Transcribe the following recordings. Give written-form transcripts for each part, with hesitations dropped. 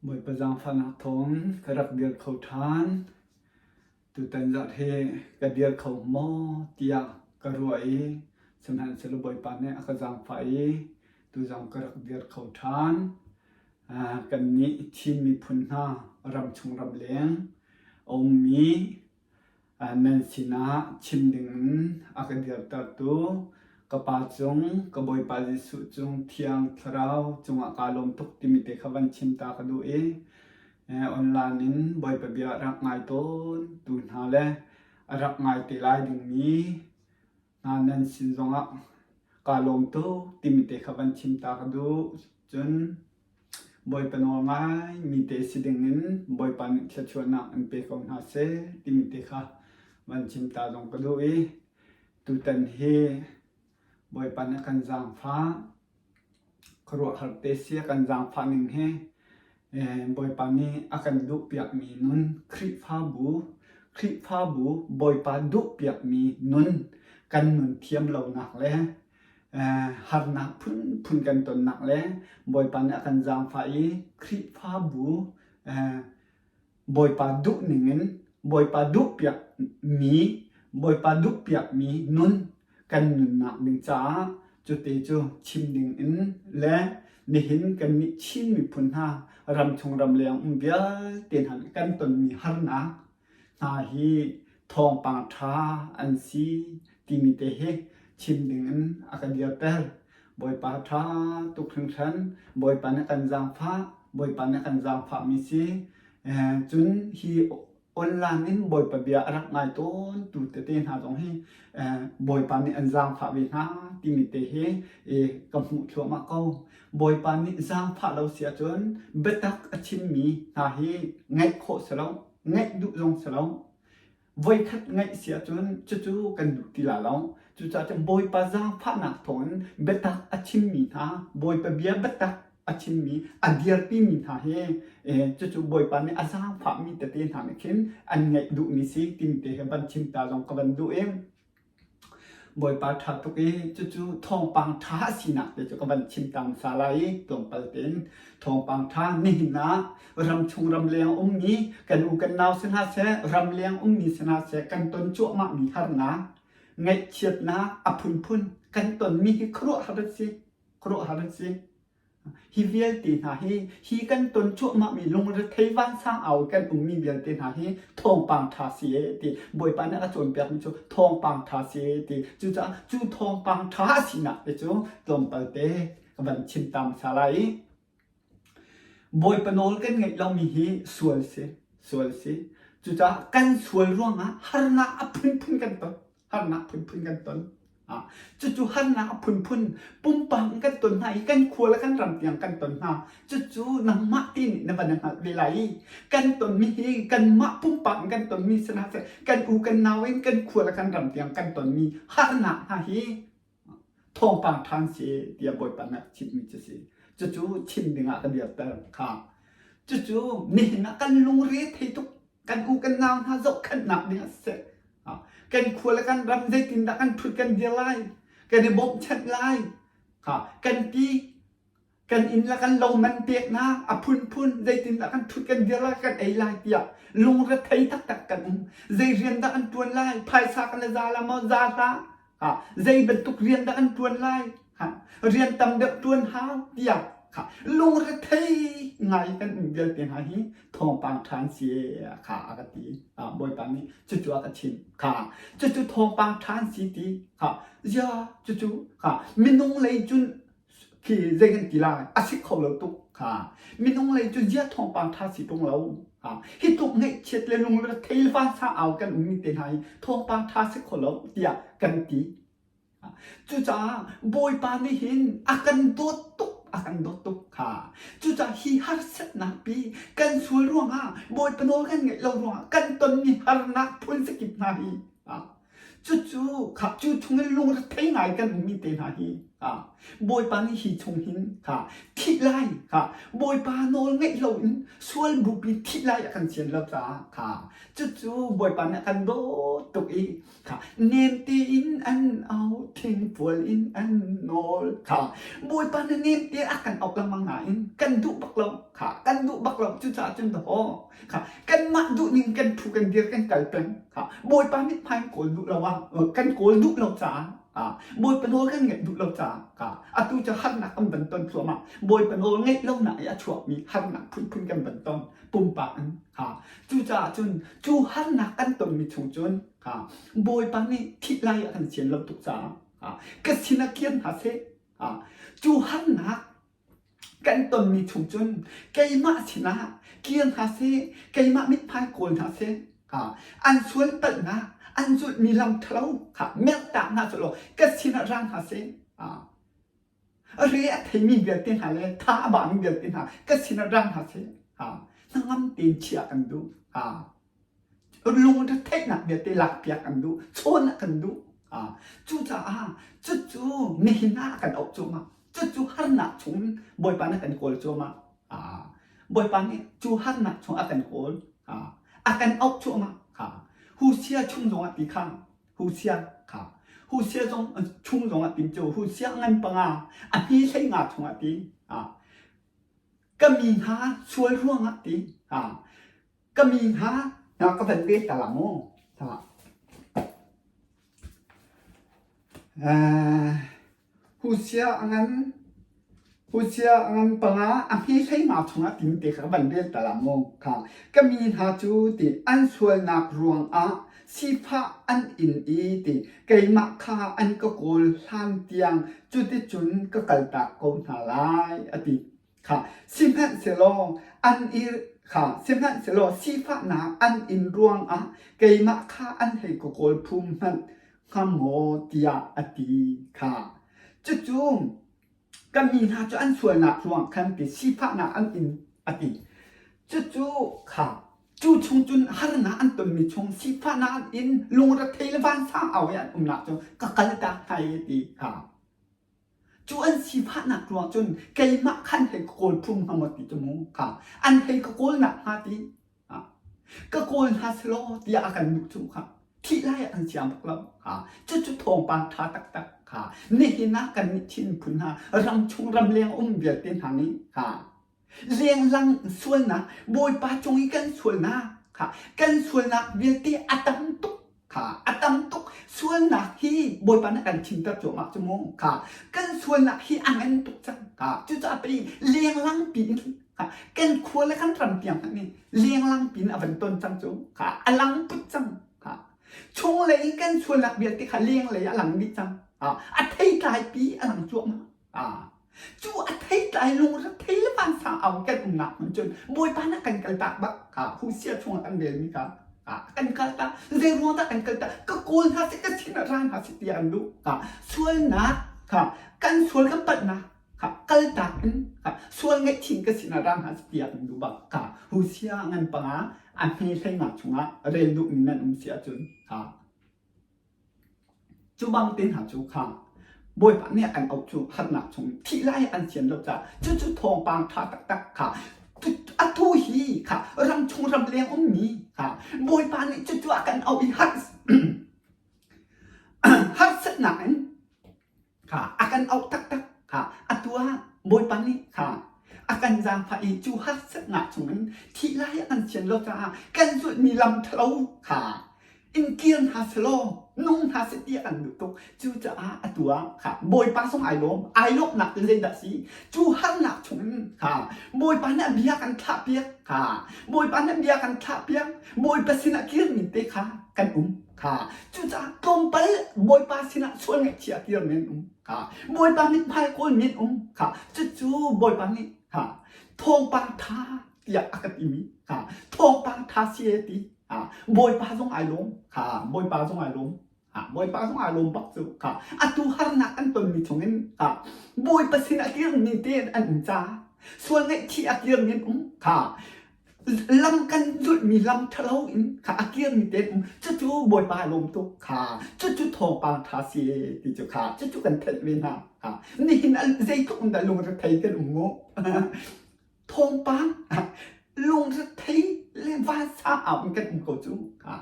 Bawipa zaangfahnak thawng ka rak dir kho ṭhan. Tutan zarh hi ka dir kho maw tiah ka ruah i sihmanhsehlaw Bawipa nih a ka zaangfah i tuzong ka rak dir kho ṭhan. Kannih Chin miphun hna ramchung ramleng a ummi Nan sinah chim dingin a ka dirtertu ka Pa cung, ka Bawipa Jesuh cung Thiang Thlarau cungah kaa lawm tuk timi te kha van chim ta ka duh i online in Bawipa bia a rak ngai tawn tu hna le a rak ngai te lai dingmi hna nan sin zongah kaa lawm tuk timi te kha van chim ta ka duh. Cun Bawipa nawl ngaimi te si dingin Bawipa nih thluachuahnak in pe ko hna seh timi te kha van chim ta zong ka duh i tutan hi Bawipa nih a kan zaangfah khuaruahhar te si a kan zaangfah ning hi Bawipa nih a kan duhpiakmi nun Khrihfabu Khrihfabu Bawipa duhpiakmi nun kan nun thiam lonak le harnak phunphun kan tonnak le Bawipa nih a kan zaangfah i Khrihfabu Bawipa duh ningin Bawipa duhpiakmi Bawipa duhpiakmi nun kan nunnak ding caah cute cu chim ding in le nihin kannih Chin miphun hna ramchung ramleng um vialte hna nih kan tonmi harnak hna hi thawngpang ṭha an si timi te hi chim dingin a ka dirter. Bawipa ṭha tuk hringhran, Bawipa nih a kan zaangfah, Bawipa nih a kan zaangfahmi si. Cun hi online in Bawipa bia a rak ngai tawn tu tete hna zong hi Bawipa nih an zaangfah ve hna timi te hi ka hmuh thluahmah ko. Bawipa nih zaangfah lo si ahcun biatak a chimmi hna hi ngaih khawh si lo. Ngaih duh zong si lo. Voikhat ngaih si ahcun cucu kan duh ti la lo. Cucaah cun Bawipa zaangfahnak thawngin biatak a chimmi hna, Bawipa bia biatak a chimmi, a dirpimi hna hi cucu Bawipa nih a zaangfahmi tete hna nih khin an ngaih duhmi si timi te hi van chim ta zong ka van duh i Bawipa ṭha tuk i cucu thawngpang ṭha a sinak te cu ka van chim ta hmasa lai i tlawmpal tein thawngpang ṭha nihin ah ramchung ramleng ummi kan u kan nau si hna seh ramleng ummi si hna seh kan ton cuahmahmi harnak ngaihchiatnak a phunphun kan tonmi hi khuaruahhar an si khuaruahhar an si. Hi vialte hna hi, hi kan ton cuahmahmi lungrethei vansang au kan ummi vialte hna hi thawngpang ṭha si ee ti Bawipa nih a cawnpiakmi cu thawngpang ṭha si ee ti. Cucaah cu thawngpang ṭha a sinak te cu tlawmpal te ka van chim ta hmasa lai i Bawipa nawl kan ngeih lomi hi sual si, sual si. Cucaah kan sual ruangah harnak a phunphun kan ton. Harnak phunphun kan ton. Cucu harnak a phunphun pumpak in kan ton hna i kan khua le kan ram tiang kan ton hna. Cucu nangmah ti nih na van i hngalh ve lai i kan tonmi hi kanmah pumpak in kan tonmi si hna seh kan u kan nau in kan khua le kan ram tiang kan tonmi harnak hna hi thawngpang ṭhan si tiah Bawipa nih a chimhmi cu si. Cucu chim dingah ka dirter kha. Cucu nihin ah kan lungre thei tuk kan u kan nau hna zohkhenhnak ding ah siseh kan khua le kan ram zeitindah kan ṭhut kan dir lai kan i bawmhchanh lai kan ti kan inn le kan lo man peknak a phunphun zeitindah kan ṭhut kan dir lai kan ei lai tiah lungrethei taktak kan um zei rian dah kan ṭuan lai phaisa kan le za la maw za hlah zei bantuk rian dah kan ṭuan lai rian tam deuh ṭuan hau tiah lungrethei ngai kan um vialte hna hi thawngpang ṭhan si kha a ka ti bawipa nih cucu a ka chimh kha cucu thawngpang ṭhan si ti kha zia cucu kha minung lei cun khi zei kan ti lai a si kho lo tuk kha minung lei cu zia thawngpang ṭha si ṭung lo hi tluk ngaihchiat le lungrethei le vansa au kan ummi te hna hi thawngpang ṭha si kho lo tiah kan ti Cucaah Bawipa nih hin a kan dawt tuk, a kan dawt tuk kha. Cucaah hi harsatnak pi kan sual ruangah Bawipa nawl kan ngaih lo ruangah kan tonmi harnak phun zakip hna hi cucu kha cu chungin lungrethei ngai kan ummi te hna hi. Bawipa nih hi chung hin kha thih lai kha Bawipa nawl ngeih loin sual bupi thih lai a kan sian lo caah kha cucu Bawipa nih a kan dawt tuk i kha nem tein an au thingfual in an nawl kha Bawipa nih nem te a kan auh lengmang nain kan duh bak lo kha kan duh bak lo cucaah cun dawh kha kanmah duh ning kan thu kan dir kan kal peng kha Bawipa mithmai kawl duh lo ah kan kawl duh lo caah Bawipa nawl kan ngaih duh lo caah atu cu harnak kan van ton thluahmah. Bawipa nawl ngaih lonak i a chuakmi harnak phunphun kan van ton pumpak in. Cucaah cun cu harnak kan tonmi chung cun Bawipa nih thih lai a kan sian lo tuk caah ka sinah kir hna seh. Cu harnak kan tonmi chung cun keimah sinah kir hna seh, keimah mithmai kawl hna seh. An sual palhnak, an zulhmi lam ṭhalo kha mertak hna seh law ka sinah ra hna seh. Re a theimi vialte hna le tha a bami vialte hna ka sinah ra hna seh. Hnangam tein chiah kan duh. Lungretheihnak vialte lakpiak an duh, chawn a kan duh. Cucaah cucu nihin ah a kan auh cuahmah. Cucu harnak chung Bawipa nih a kan kawl cuahmah. Bawipa nih cu harnak chung a kan kawl. A kan auh cuahmah. Husia chung zongah ti kha Husia kha Husia zong chung zongah tin cu Husia ngan panga a hni hlei nga chungah ti ka mi hna sual ruangah ti Ka mi hna na ka van ve ta la mu. Husia a ngan Husia a ngan panga a hme hlei nga chungah tin te kha ka van rel ta la mu. Kha ka mi hna cu ti an sualnak ruangah sifah an in i ti keimah kha an ka kawl hlan tiang cuticun ka kaltak ko hna lai a ti. Kha sihmanhsehlaw an i kha sihmanhsehlaw sifahnak an in ruangah keimah kha an hei ka kawl phum hmanh hnga maw tiah a ti kha. Cucu ka mi hna cu an sualnak ruang khan ti sifahnak an in a ti. Cucu kha cu chung cun harnak an tonmi chung sifahnak an in lungrethei le vansang au i an umnak cu ka kaltak hna i ti kha. Cu an sifahnak ruang cun keimah khan hei ka kawl phum hnga maw ti cu mu kha an hei ka kawl nak hnga ti ka kawl hna selaw tiah a kan duh cu kha thih lai ah an siang bak lo kha cucu thawngpang ṭha taktak kha nihin ah kan nih Chin miphun hna ramchung ramleng um vialte hna nih kha lenglang sualnak Bawipa cung i kan sualnak kha kan sualnak vialte a tam tuk kha a tam tuk sualnak hi Bawipa nih kan chimter cuahmah cu mu kha kan sualnak hi a ngan tuk cang kha cucaah pei lenglang piin kha kan khua le kan ram tiang hmanh nih lenglang piin a van ton cang cu kha a lang put cang kha chunglei in kan sualnak vialte kha lenglei a lang dih cang a theitlai pi a lang cuahmah Cu a theitlai lungre thei le vansang au kan umnak hmun cun Bawipa nih kan kaltak bak kha Husia chungah kan relmi kha kan kaltak zei ruang dah kan kaltak ka kawl hna seh ka sin ah ra hna seh tiah an duh kha sualnak kha kan sual kan palhnak kha kaltak in kha sual ngaihchih ka sin ah ra hna seh tiah an duh bak kha Husia ngan panga a hme hleinak chungah rel duhmi nan um si ahcun kha Cu bang te hna cu kha Bawipa nih a kan auh cu harnak chung thih lai an sian lo caah cucu thawngpang ṭha taktak kha atu hi kha ramchung ramleng ummi kha Bawipa nih cucu a kan auh i harsatnak in kha a kan auh taktak kha atu ah Bawipa nih kha a kan zaangfah i cu harsatnak chungin thih lai a kan sian lo caah kan zulhmi lam ṭhalo kha in kir hna selaw nung hna seh ti a kan duh tuk cucaah atu ah kha Bawipa zong ai lawm ai lawmhnak cu zeidah si cu harnak chungin kha Bawipa nih a bia kan thlahpiak kha Bawipa nih a bia kan thlahpiak Bawipa sinah kirmi te kha kan um kha cucaah tlawmpal Bawipa sinah sual ngaihchih a kirmi an um kha Bawipa mithmai kawlmi an um kha cucu Bawipa nih kha thawngpang ṭha tiah a ka timi kha thawngpang ṭha si e ti kha Bawipa zong ai lawm kha Bawipa zong ai lawm kha Bawipa zong ai lawm bak cu kha atu harnak an tonmi chungin kha Bawipa sin a kirmi te an um caah sual ngaihchih a kirmi an um kha. Lam kan zulhmi lam ṭhalo in kha a kirmi te um cucu Bawipa a lawm tuk kha cucu thawngpang ṭha si ti cu kha cucu kan theih ve hna kha nihin zeitluk in dah lungrethei kan um mu thawngpang lungrethei le vansa au in kan um ko cu kha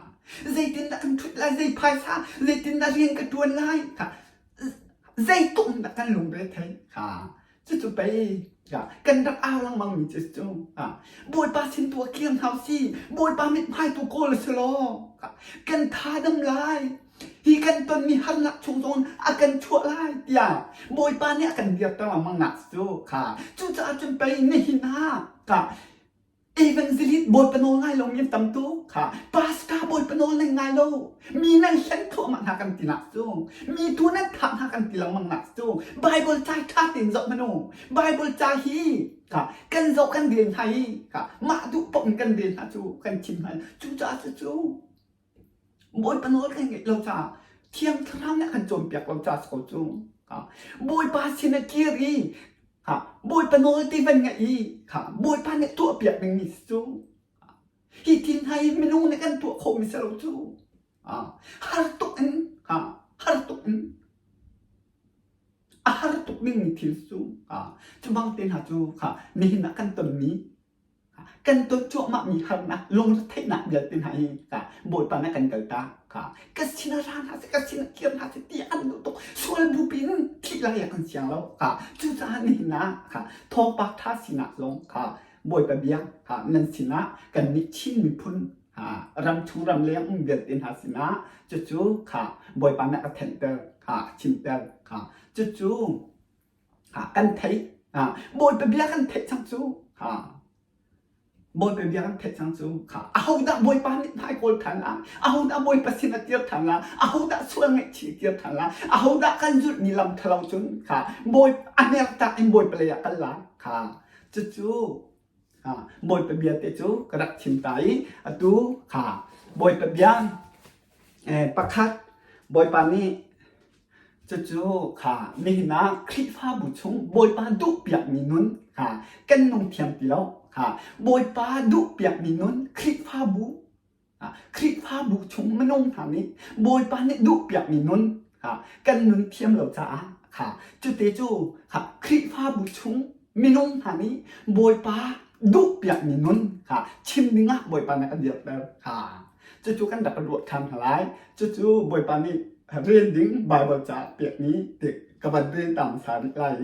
zeitindah kan ṭhut lai zei phaisa zeitindah rian ka ṭuan lai kha zeitluk in dah kan lungrethei kha Cucu pei kan rak au lengmang mi cu cu Bawipa sin tu ah kir hna usih Bawipa mithmai tu kawl si law kan tha dam lai hi kan tonmi harnak chung zong a kan chuah lai tiah Bawipa nih a kan dirter lengmang nak cu kha cucaah cun pei nihin ah ka Evangelist Bawipa nawl ngai lo mi an tam tuk kha pastor Bawipa nawl nan ngai lo mi nan hlen thluahmah hna kan ti nak cu mi tu nan thah hna kan ti lengmang nak cu Bible ca ṭha tein zoh hmanh u Bible ca hi kha kan zoh kan rel hna i kha mah duh paoh in kan rel hna cu kan chim hna cucaah cucu Bawipa nawl kan ngeih lo caah Thiang Thlarau nih a kan cawnpiak lo caah si ko cu. Bawipa sin a kir i Bawipa nawl ti van ngaih i Bawipa nih tuahpiak dingmi si cu. Hi thil hna hi minung nih kan tuah khawhmi si lo cu. Har tuk in har tuk in a har tuk dingmi thil cu. Cu bang te hna cu nihin ah kan tonmi Kan ton cuahmahmi harnak, lungretheihnak vialte hna hi Bawipa nih a kan kaltak. Ka sinah ra hna seh, ka sinah kir hna seh ti an duh tuk. Sual bupi in thih lai ah kan siang lo. Cucaah nihin ah thawngpang ṭha sinak zong Bawipa bia nan sinah kannih Chin miphun ramchung ramleng um vialte hna sinah cucu Bawipa nih a thenhter, a chimter. Cucu kan theih. Bawipa bia kan theih cang cu. Bawipa bia kan theih cang cu. Ahodah Bawipa nih hmai kawl ṭhan la? Ahodah Bawipa sin a kir ṭhan la? Ahodah sual ngaihchih a kir ṭhan la? Ahodah kan zulhmi lam ṭhalo cun kha Bawi a mertak in Bawipa lei ah kal la? Kha cucu Bawipa bia te cu ka rak chim ta i atu kha Bawipa bia pakhat Bawipa nih Cucu kha nihin ah Khrihfabu chung Bawipa duhpiakmi nun kha kan nung thiam ti lo. Kha Bawipa duhpiakmi nun Khrihfabu Khrihfabu chung minung hna nih Bawipa nih duhpiakmi nun kha kan nun thiam lo caah kha cute cu kha Khrihfabu chung minung hna nih Bawipa duhpiakmi nun kha chim dingah Bawipa nih a kan dirter kha Cucu kan rak ruah ṭhan hna lai. Cucu Bawipa nih rel ding Baibal ca pekmi ti ka van rel ta hmasa rih lai.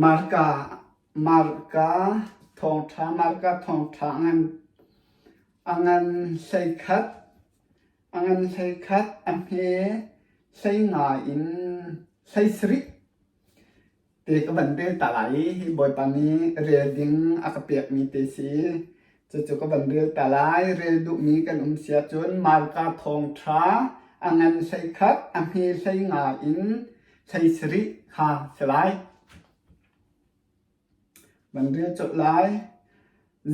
Marka Marka thawngṭha Marka thawngṭha a ngan a ngan 13 A ngan 11, a hme 15 in 17 te ka van rel ta lai i hi Bawipa nih rel ding a ka pekmi te si. Cucu ka van rel ta lai. Rel duhmi kan um si ahcun Marka thawngṭha a ngan 11, a hme 15 in 17 kha si lai. Van rel colh lai.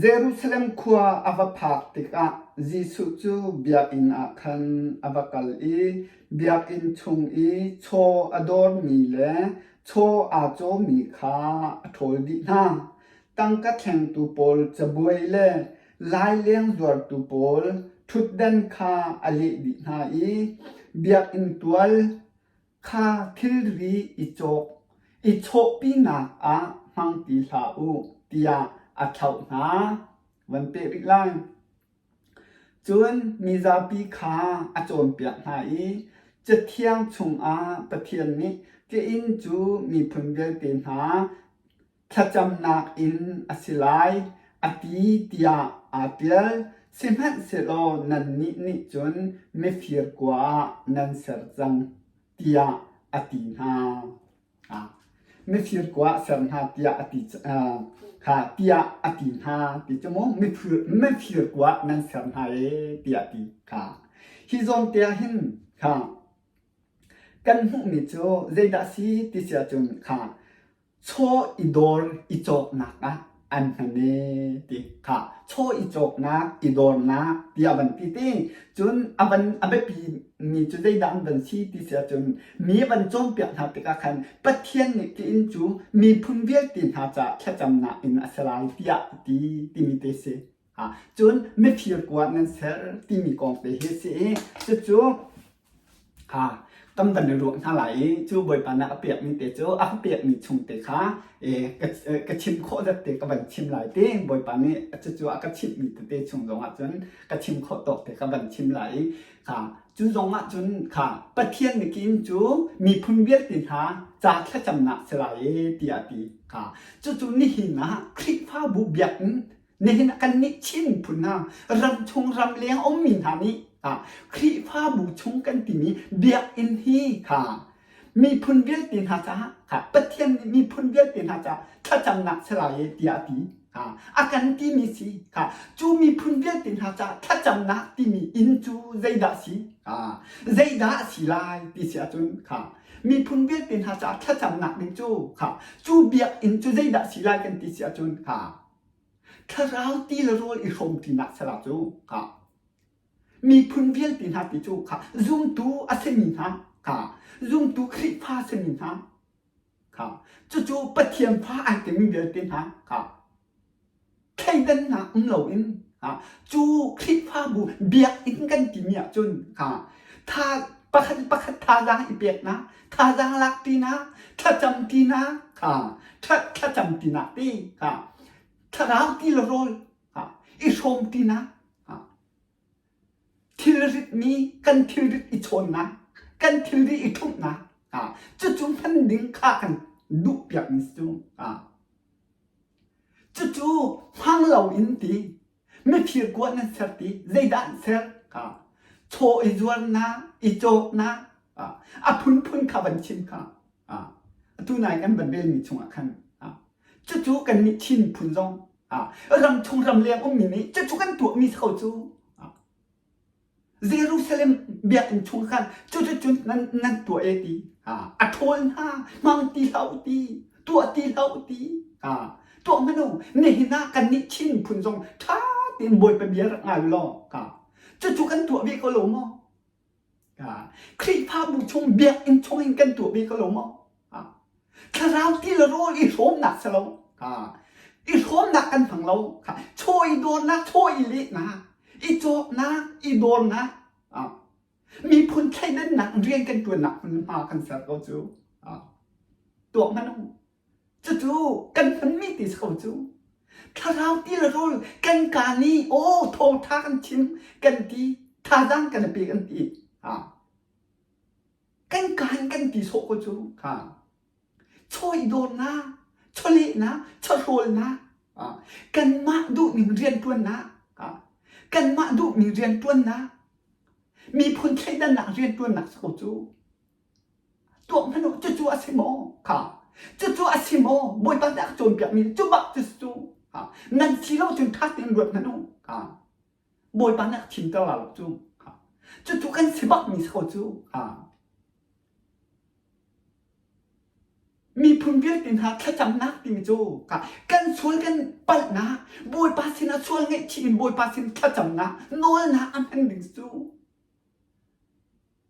Jerusalem khua a va phak tikah Jesuh cu biakinn ah khan a va kal i biakinn chung i chaw a dawrmi le chaw aa cawmi kha a ṭhawl dih hna. Tangka thlengtu pawl cabuai le laileng zuartu pawl ṭhutdan kha a leh dih hna i biakinn tual Kha thilri i cawk i chawhpinak ah hmang ti hlah u tiah a thlauh hna. Van peh rih lai. Cun mizapi kha a cawnpiak hna i Cathiang chungah Pathian nih ka inn cu miphun vialte hna thlacamnak inn a si lai a ti tiah aa ṭial. Sihmanhsehlaw nannih nih cun mifir kua ah nan ser cang tiah a ti hna. Mifir kua ah ser hna tiah a ti kha tiah a ti hna ti cu mu mifir kua ah nan ser hna ee tiah a ti kha. Hi zawn te ah hin kha kan hmuhmi cu zeidah a si ti si ahcun kha Chaw i dawr i cawknak ah. An hman e ti kha chaw i cawknak i dawrnak tiah van ti te. Cun a van a biapi mi cu zeidah an van si ti si ahcun mi a van cawnpiak hna tikah khan Pathian nih ti inn cu miphun vialte hna caah thlacamnak inn a si lai tiah a ti timi te si. Cun mifir kua nan ser timi kong te hi si i cucu kan van i ruah hna lai i cu Bawipa nih a pekmi te cu a ka pekmi chung te kha ka chim khawh zat te ka van chim lai ti Bawipa nih cucu a ka chimhmi tete chung zongah cun ka chim khawh tawk te ka van chim lai i kha cu zongah cun kha Pathian nih kin cu miphun vialte hna ca thlacamnak si lai e tiah a ti kha cucu nihin ah Khrihfabu biakinn Nihin ah kannih Chin phun hna ramchung ramleng ummi hna nih Khrihfabu chung kan timi biakinn hi kha miphun vialte hna caah kha Pathian nih miphun vialte hna caah thlacamnak si lai e tiah a ti. A kan timi si kha cu miphun vialte hna caah thlacamnak timi inn cu zeidah si? Zeidah a si lai ti si ahcun kha miphun vialte hna caah thlacamnak ding cu kha cu biakinn cu zeidah si lai kan ti si ahcun kha Thlarau ti le rawl i hrawmṭinak salah cu kha miphun vialte hna ti cu kha zumtu a simi hna kha zumtu Khrihfa simi hna kha cucu Pathian fa ai timi vialte hna kha thleidannak um loin kha cu Khrihfabu biakinn kan timi ahcun kha tha pakhat pakhat thazaang i peknak thazaang lakṭinak thlacamṭinak kha thlacamṭinak ti kha thlarau ti le rawl i hrawmṭinak thilrit mi kan thilrit i chawnnak kan thilri i ṭhumhnak cucu hman ding kha kan duhpiak mi cu cucu hmang loin ti mifir kua nan ser ti zeidah an ser kha chaw i zuarnak i cawknak a phunphun kha van chim kha atu nai kan van relmi chungah khan cucu kannih Chin phun zong ramchung ramleng ummi nih cucu kan tuahmi si ko cu Jerusalem biakinn chung khan cuticun nan nan tuah e ti a ṭhawl hna hmang ti hlah u ti tuah ti hlah u ti tuah hmanh u nihin ah kannih Chin phun zong ṭha tein Bawipa bia rak ngai u law cucu kan tuah ve ko lo maw Khrihfabu chung biakinn chung in kan tuah ve ko lo maw Thlarau ti le rawl i hrawmnak si lo. I hrawmnak kan hmang lo. Chaw i dawrnak, chaw i lehnak, i cawknak, i dawrnak, miphun thleidannak rian kan ṭuannak hmunhma kan ser ko cu. Tuak hmanh u. Cucu kan hmanmi ti si ko cu. Thlarau ti le rawl kan kaa nih aw thawngṭha kan chim kan ti, thazaang kan i pe kan ti. Kan kaan kan ti sawh ko cu kha chaw i dawrnak, chawlehnak, chawhrawlnak, kanmah duhning rianṭuannak, kanmah duhmi rianṭuannak, miphun thleidannak rianṭuannak si ko cu. Tuak hmanh u, cucu a si maw? Kha cucu a si maw? Bawipa nih a ka cawnpiakmi cu bak cu si cu. Nan si lo cun ṭha tein ruat hmanh u. Kha Bawipa nih a chimter la lo cu. Cucu kan si bakmi si ko cu. Miphun vialte hna thlacamnak timi cu kan sual kan palhnak Bawipa sinah sual ngaihchih in Bawipa sin thlacamnak nawlnak a hman ding cu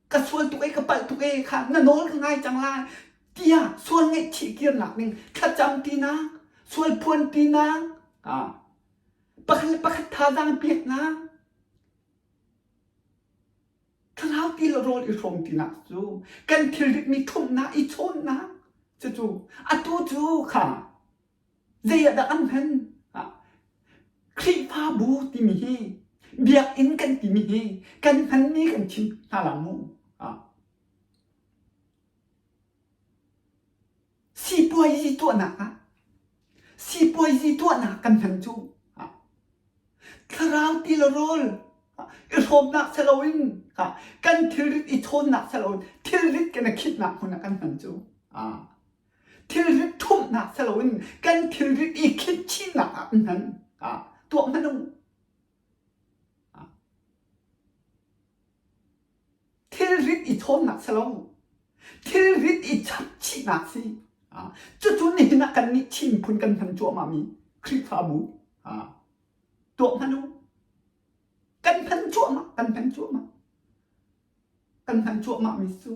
ka sual tuk e ka palh tuk e kha na nawl ka ngai cang lai tiah sual ngaihchih kirnak ding thlacam tinak sual phuan tinak pakhat le pakhat thazaang peknak thlarau ti le rawl i hrawm tinak cu kan thilrit mi ṭhumhnak i chawnnak cucu atu cu kha zei ah dah an hman Khrihfabu timi hi biakinn kan timi hi kan hmanmi kan chim hna la mu Sipuaizi tuahnak ah sipuaizi tuahnak kan hman cu thlarau ti le rawl i hrawmnak si loin kan thilrit i chawnnak si loin thilrit kan i khitnak hmun ah kan hman cu thilrit ṭhumhnak si loin kan thilrit i khit chinnak ah kan hman tuah hmanh u. Thilrit i chawnnak si lo. Thilrit i chapchihnak si. Cucu nihin ah kannih Chin phun kan hman cuahmahmi. Khrihfabu tuah hmanh u. Kan hman cuahmah, kan hman cuahmah. Kan hman cuahmah mi cu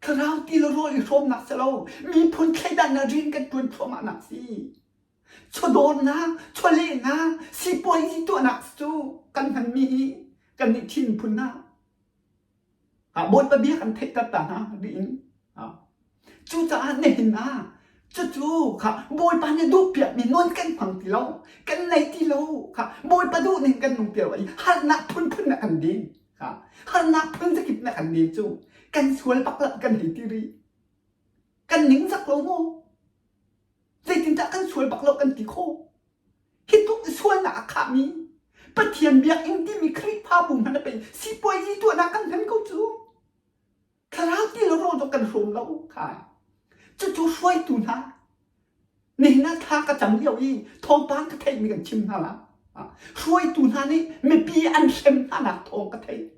Thlarau ti le rawl i hrawmnak si lo, miphun thleidannak rian kan ṭuan thluahmahnak si. Chawdawrnak, chawlehnak, sipuazi tuahnak cu kan hmanmi hi kannih Chin phun ah Bawipa bia kan theihter ta hna tiin. Cucaah nihin ah cucu kha Bawipa nih duhpiakmi nun kan hmang ti lo, kan nei ti lo kha Bawipa duhning kan nung ti lo i harnak phunphun na kan din. Kha harnak phun zakip na kan din cu kan sual bak lo kan hei ti rih. Kan ningzak lo maw? Zeitindah kan sual bak lo kan ti khawh? Hi tluk sualnak a khahmi Pathian biakinn timi Khrihfabu hmanh a pei sipuazi tuahnak kan hman ko cu. Thlarau ti le rawl kan hrawm lo kha. Cucu hruaitu hna nihin ah thla ka cam lio i thawngpang ka theihmi kan chim hna la. Hruaitu hna nih mipi an hrem hna nak thawng ka theih.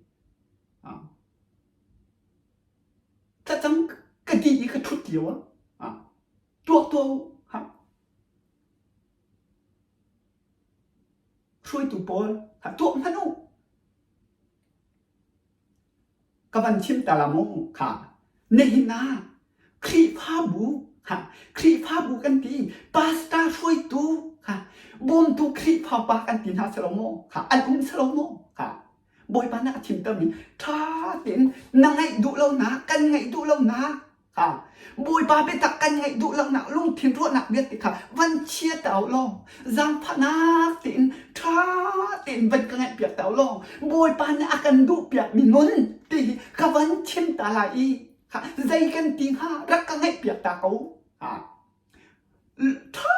Thlacam ka dih i ka ṭhut lio ah tuak tuah u. Hruaitu pawl tuah hmanh u. Ka van chim ta la mu kha. Nihin ah Khrihfabu kha Khrihfabu kan ti pastor hruaitu kha bawmtu Khrihfa pa kan ti hna si lo maw kha an um si lo maw kha Bawipa nih a chimtermi ṭha tein na ngaih duh lonak kan ngaih duh lonak kha Bawipa biatak kan ngaih duh lonak lungthin ruahnak vialte kha van chia ta u law zaangfahnak tein ṭha tein van ka ngaihpiak ta u law Bawipa nih a kan duhpiakmi nun ti hi ka van chim ta lai i kha zei kan ti hnga rak ka ngaihpiak ta ko. Ṭha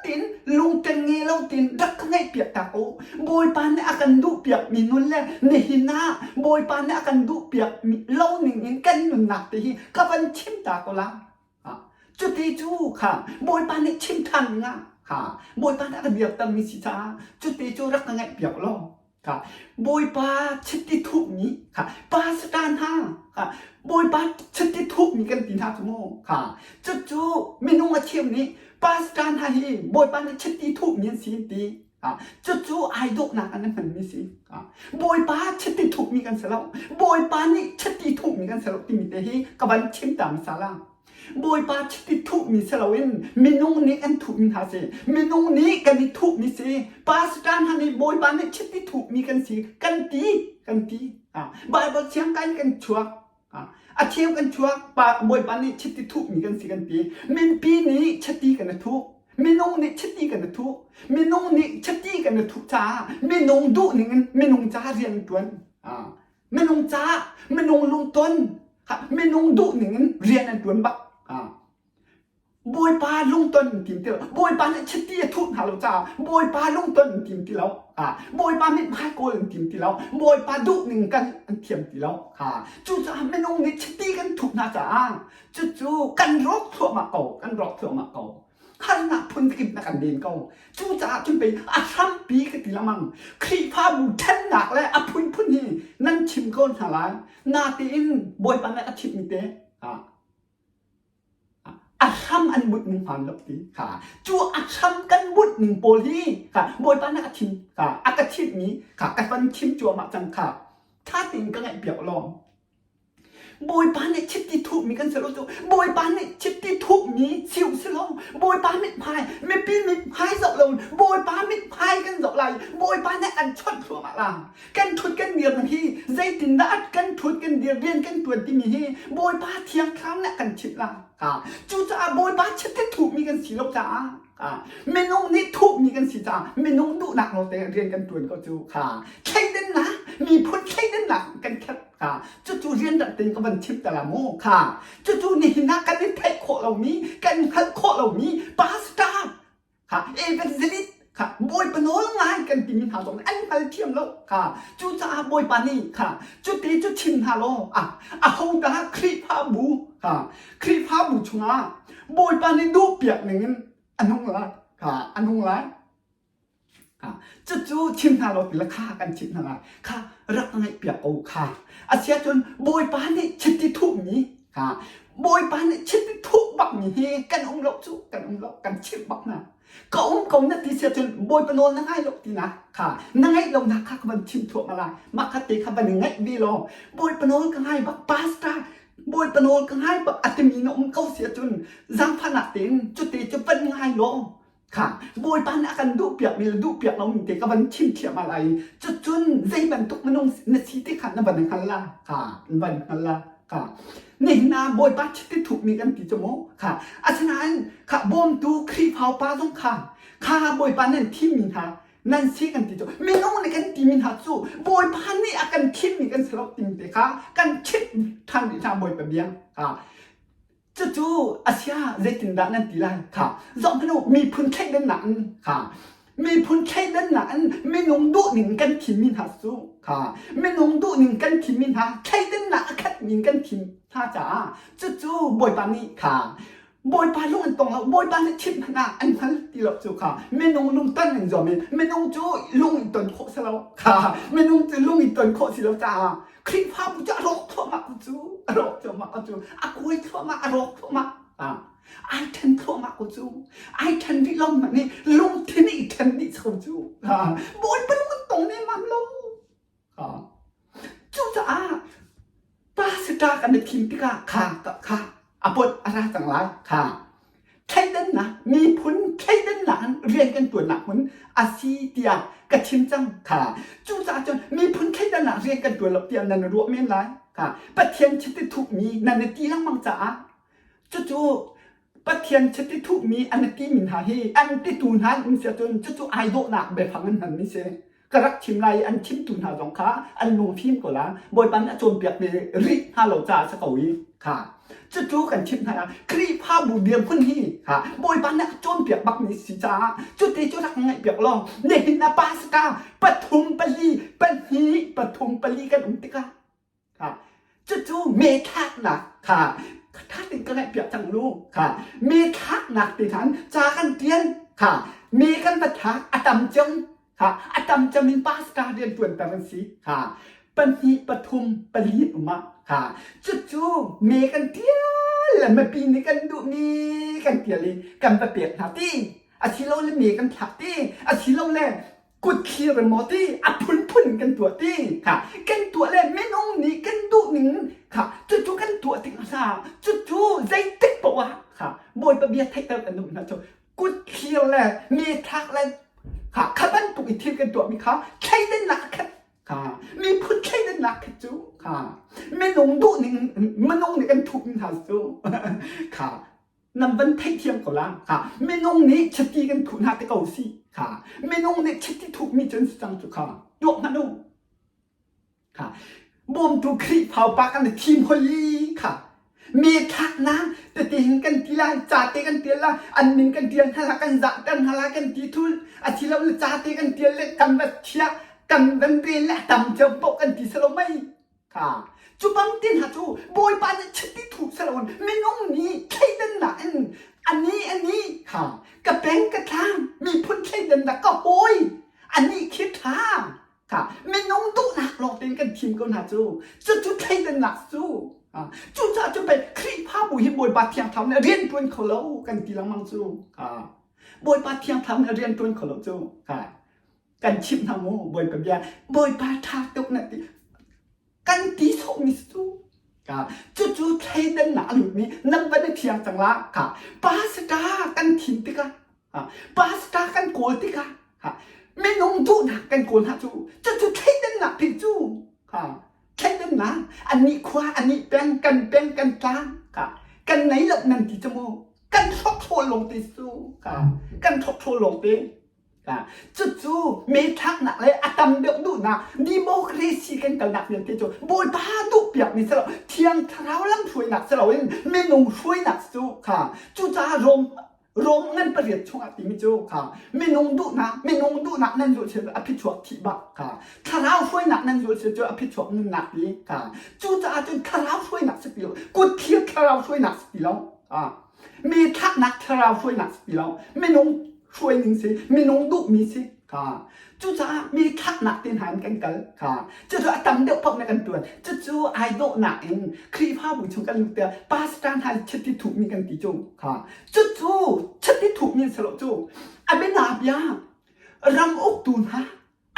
tein lungteng nge lo tein rak ka ngaihpiak ta ko. Bawipa nih a kan duhpiakmi nun le nihin ah Bawipa nih a kan duhpiakmi lo ning in kan nunnak te hi ka van chim ta ko la. Cuti cu kha Bawipa nih chim ṭhan ding ah kha Bawipa nih a ka dirtermi si caah cuti cu rak ka ngaihpiak law Kha Bawipa chiti thuhmi kha pastor hna kha Bawipa chiti thuhmi kan ti hna cu mu kha cucu minung a cheu nih pastor hna hi Bawipa nih chiti thuhmi an si an ti kha cucu ai dawhnak an hmanmi si kha Bawipa chiti thuhmi kan si lo Bawipa nih chiti thuhmi kan si lo timi te hi ka van chim ta hmasa la Bawipa chiti thuhmi si loin minung nih an thuhmi hna si. Minung nih kan i thuhmi si. Pastor hna nih Bawipa nih chiti thuhmi kan si kan ti kan ti. Bible thiang kai kan chuak. A cheu kan chuak pa Bawipa nih chiti thuhmi kan si kan ti. Minpi nih chiti kan i thuh. Minung nih chiti kan i thuh. Minung nih chiti kan i thuh caah minung duh ning in minung ca rian tuan. Minung caah minung lungton minung duh ning in rian an tuan bak. Bawipa lungton an tim ti lo. Bawipa nih chiti a thuh hna lo caah Bawipa lungton an tim ti lo. Bawipa mithmai kawl an tim ti lo. Bawipa duh ning kan an thiam ti lo. Cucaah minung nih chiti kan thuh hna caah cucu kan rawk thluahmah ko. Kan rawk thluahmah ko. Harnak phunkip na kan len ko. Cucaah cun pei a hrampi ka ti lengmang. Khrihfabu ṭhennak le a phunphun hi nan chim ko hna lai. Natein Bawipa nih a chimmi te a hram an bunh ning hmaan lo ti kha cu a hram kan bunh ning pawl hi kha Bawipa nih a chim kha a ka chimhmi kha ka van chim cuahmah cang kha ṭha tein ka ngaihpiak law Bawipa nih chiti thuhmi kan si lo cu Bawipa nih chiti thuhmi si u si lo Bawipa mithmai mipi mithmai zoh lo Bawipa mithmai kan zoh lai Bawipa nih an chawnh thluahmah la kan ṭhut kan dir hi zeitindah kan ṭhut kan dir rian kan ṭuan timi hi Bawipa thiang thlarau nih a kan chimh la cucaah Bawipa chiti thuhmi kan si lo caah minung nih thuhmi kan si caah minung duhnak lawngte rian kan ṭuan ko cu kha thleidannak miphun thleidannak kan khat kha cucu rian rak tein ka van chim ta la mu kha cucu nihin ah kan i theih khawh lomi kan hngalh khawh lomi pastor kha evangelist kha bawipa nawl ngai kan timi hna zong an hngal thiam lo kha cucaah bawipa nih kha cuti cu chim hna law ah ahodah Khrihfabu kha Khrihfabu chungah bawipa nih duhpiak ningin a nung lai kha a nung lai Cucu chim hna law ti le kha kan chimh hna lai. Kha rak ngaihpiak ko kha. Asiahcun Bawipa nih chiti thuhmi kha. Ha Bawipa nih chiti thuh bakmi hi kan um lo cu kan um lo kan chimh bak hna. Ka um ko na ti sia cun Bawipa nawl na ngai lo ti na kha na ngaih lo nak kha ka van chim thuah la mah kha te kha van i ngaih ve law Bawipa nawl ka ngai bak pastor Bawipa nawl ka ngai bak a timi na um ko sia cun zaangfahnak tein cute cu van ngai law Kha Bawipa nih a kan duhpiakmi le duhpiak lomi te ka van chim thiam ah lai i cucun zei bantuk minung na si ti kha na van hngal la kha na van hngal la kha nihin ah Bawipa chiti thukmi kan ti cu mu kha asinain kha bawmtu Khrihfa upa zong kha kha Bawipa nan thimmi hna nan si kan ti cu minung nih kan timi hna cu Bawipa nih a kan thimmi kan si lo timi te kha kan chimh ṭhan rih hna Bawipa bia kha Cucu a sia zeitindah nan ti lai? Kha zohhmanh u, miphun thleidannak in kha miphun thleidannak in minung duhning kan thimmi hna cu kha minung duhning kan thimmi hna thleidannak a khatmi in kan thim hna caah cucu Bawipa nih kha Bawipa lung an tong lo Bawipa nih thim hmanh ah an hngal ti lo cu kha minung lungton in zuam in minung cu lung in ton khawh si lo kha minung cu lung in ton khawh si lo caah Khrihfabu cu a rawk thluahmah ko cu a rawk thluahmah ko cu a kuai thluahmah a rawk thluahmah ai ṭhen thluahmah ko cu ai ṭhen rih lo hmanh nih lungthin i ṭhen dih ko cu Bawipa lung an tong nemmam lo cucaah pastor kan i thim tikah kha kha a pot a ra cang lai kha thleidannak miphun thleidannak in rian kan ṭuannak hmun a si tiah ka chim cang kha cucaah cun miphun thleidannak rian kan ṭuan lo tiah nan ruah men lai kha Pathian chiti thuhmi nan i ti lengmang caah cucu Pathian chiti thuhmi an i timi hna hi an titu hna an um si ahcun cucu ai dawhnak biafang in hmanmi si ka rak chim lai i an chimtu hna zong kha an lungfim ko la Bawipa nih a cawnpiak ve rih hna lo caah si ko i kha cucu kan chimh hna ah Khrihfabu dirhmun hi kha Bawipa nih a cawnpiak bakmi si caah cuti cu rak ngaihpiak law nihin ah pastor pathum pali pahnih pathum pali kan um tikah Kha cucu me thlaknak kha ṭha tein ka ngaihpiak cang lu kha me thlaknak ti khan ca kan ṭial kha me kan va thlak a tam cem kha a tam cem in pastor rian ṭuanter an si kha pahnih pathum pali um ah kha cucu me kan ṭial le mipi nih kan duhmi kan ṭial i kan va pek hna ti asilole me kan thlak ti asilole kutthlir maw ti a phunphun in kan tuah ti kha kan tuah le minung nih kan duh ning kha cucu kan tuah tik hna cucu zeitik poah ah kha Bawipa bia theihter kan duh hna cu kutthlir le methlak le kha kha bantuk i thil kan tuahmi kha thleidannak khat kha miphun thleidannak khat cu kha minung duh ning minung nih kan thuh hna cu kha nan van theihthiam ko la kha minung nih chiti kan thuh hna te ko si kha minung nih chiti thuh mi cun si cang cu kha tuak hmanh u kha bawmtu Khrihfa pa kan i thim hoi kha me thlaknak tete hin kan ti lai ca te kan tial la an min kan tial hna la kan zah ter hna la kan ti thul a thi lo le ca te kan tial le kan va thiah kan van rel le tam cio poh kan ti salo mei Kha cu bangtin hna cu Bawipa nih chiti thuh si loin minung nih thleidannak in ani ani kha ka peng ka thlang miphun thleidannak ka hawi ani khi ṭha kha minung duhnak lawng tein kan thim ko hna cu cucu thleidannak cu cucaah cu pei Khrihfabu hi Bawipa Thiang Thlarau nih rian ṭuan kho lo kan ti lengmang cu Bawipa Thiang Thlarau nih rian ṭuan kho lo cu kan chimh hna mu Bawipa bia Bawipa ṭha tuk na ti kan ti sawhmi cu ka cucu thleidannak a lutmi nan van i thiang cang la ka pastor kan thim tikah pastor kan kawl tikah minung duhnak kan kawl hna cu cucu thleidannak phi cu thleidannak anih khua anih peng kan peng kan tlang ka kan nei lo nan ti cu mu kan thawk lawng te cu ka kan thawk lawng te Cucu methlaknak le a tam deuh duhnak democracy kan kalnak vialte cu Bawipa duhpiakmi si lo Thiang Thlarau lamhruainak si loin minung hruainak cu kha cucaah Rom Rom ngan pariat chungah timi cu kha minung duhnak minung duhnak nan zulh cu a phichuak thih bak kha thlarau hruainak nan zulh cu a phichuak nunnak ti kha cucaah cun thlarau hruainak si ti lo kutthlir thlarau hruainak si ti lo mi thlaknak thlarau hruainak si ti lo minung hruaining si minung duhmi si. Kha cucaah mi thlaknak te hna in kan kal. Kha cucu a tam deuh paoh nih kan tuan. Cucu ai dawhnak in Khrihfabu chung kan lut tiah pastor hna chiti thuhmi kan ti cu. Kha cucu chiti thuhmi an si lo cu. A bianabia ram uktu hna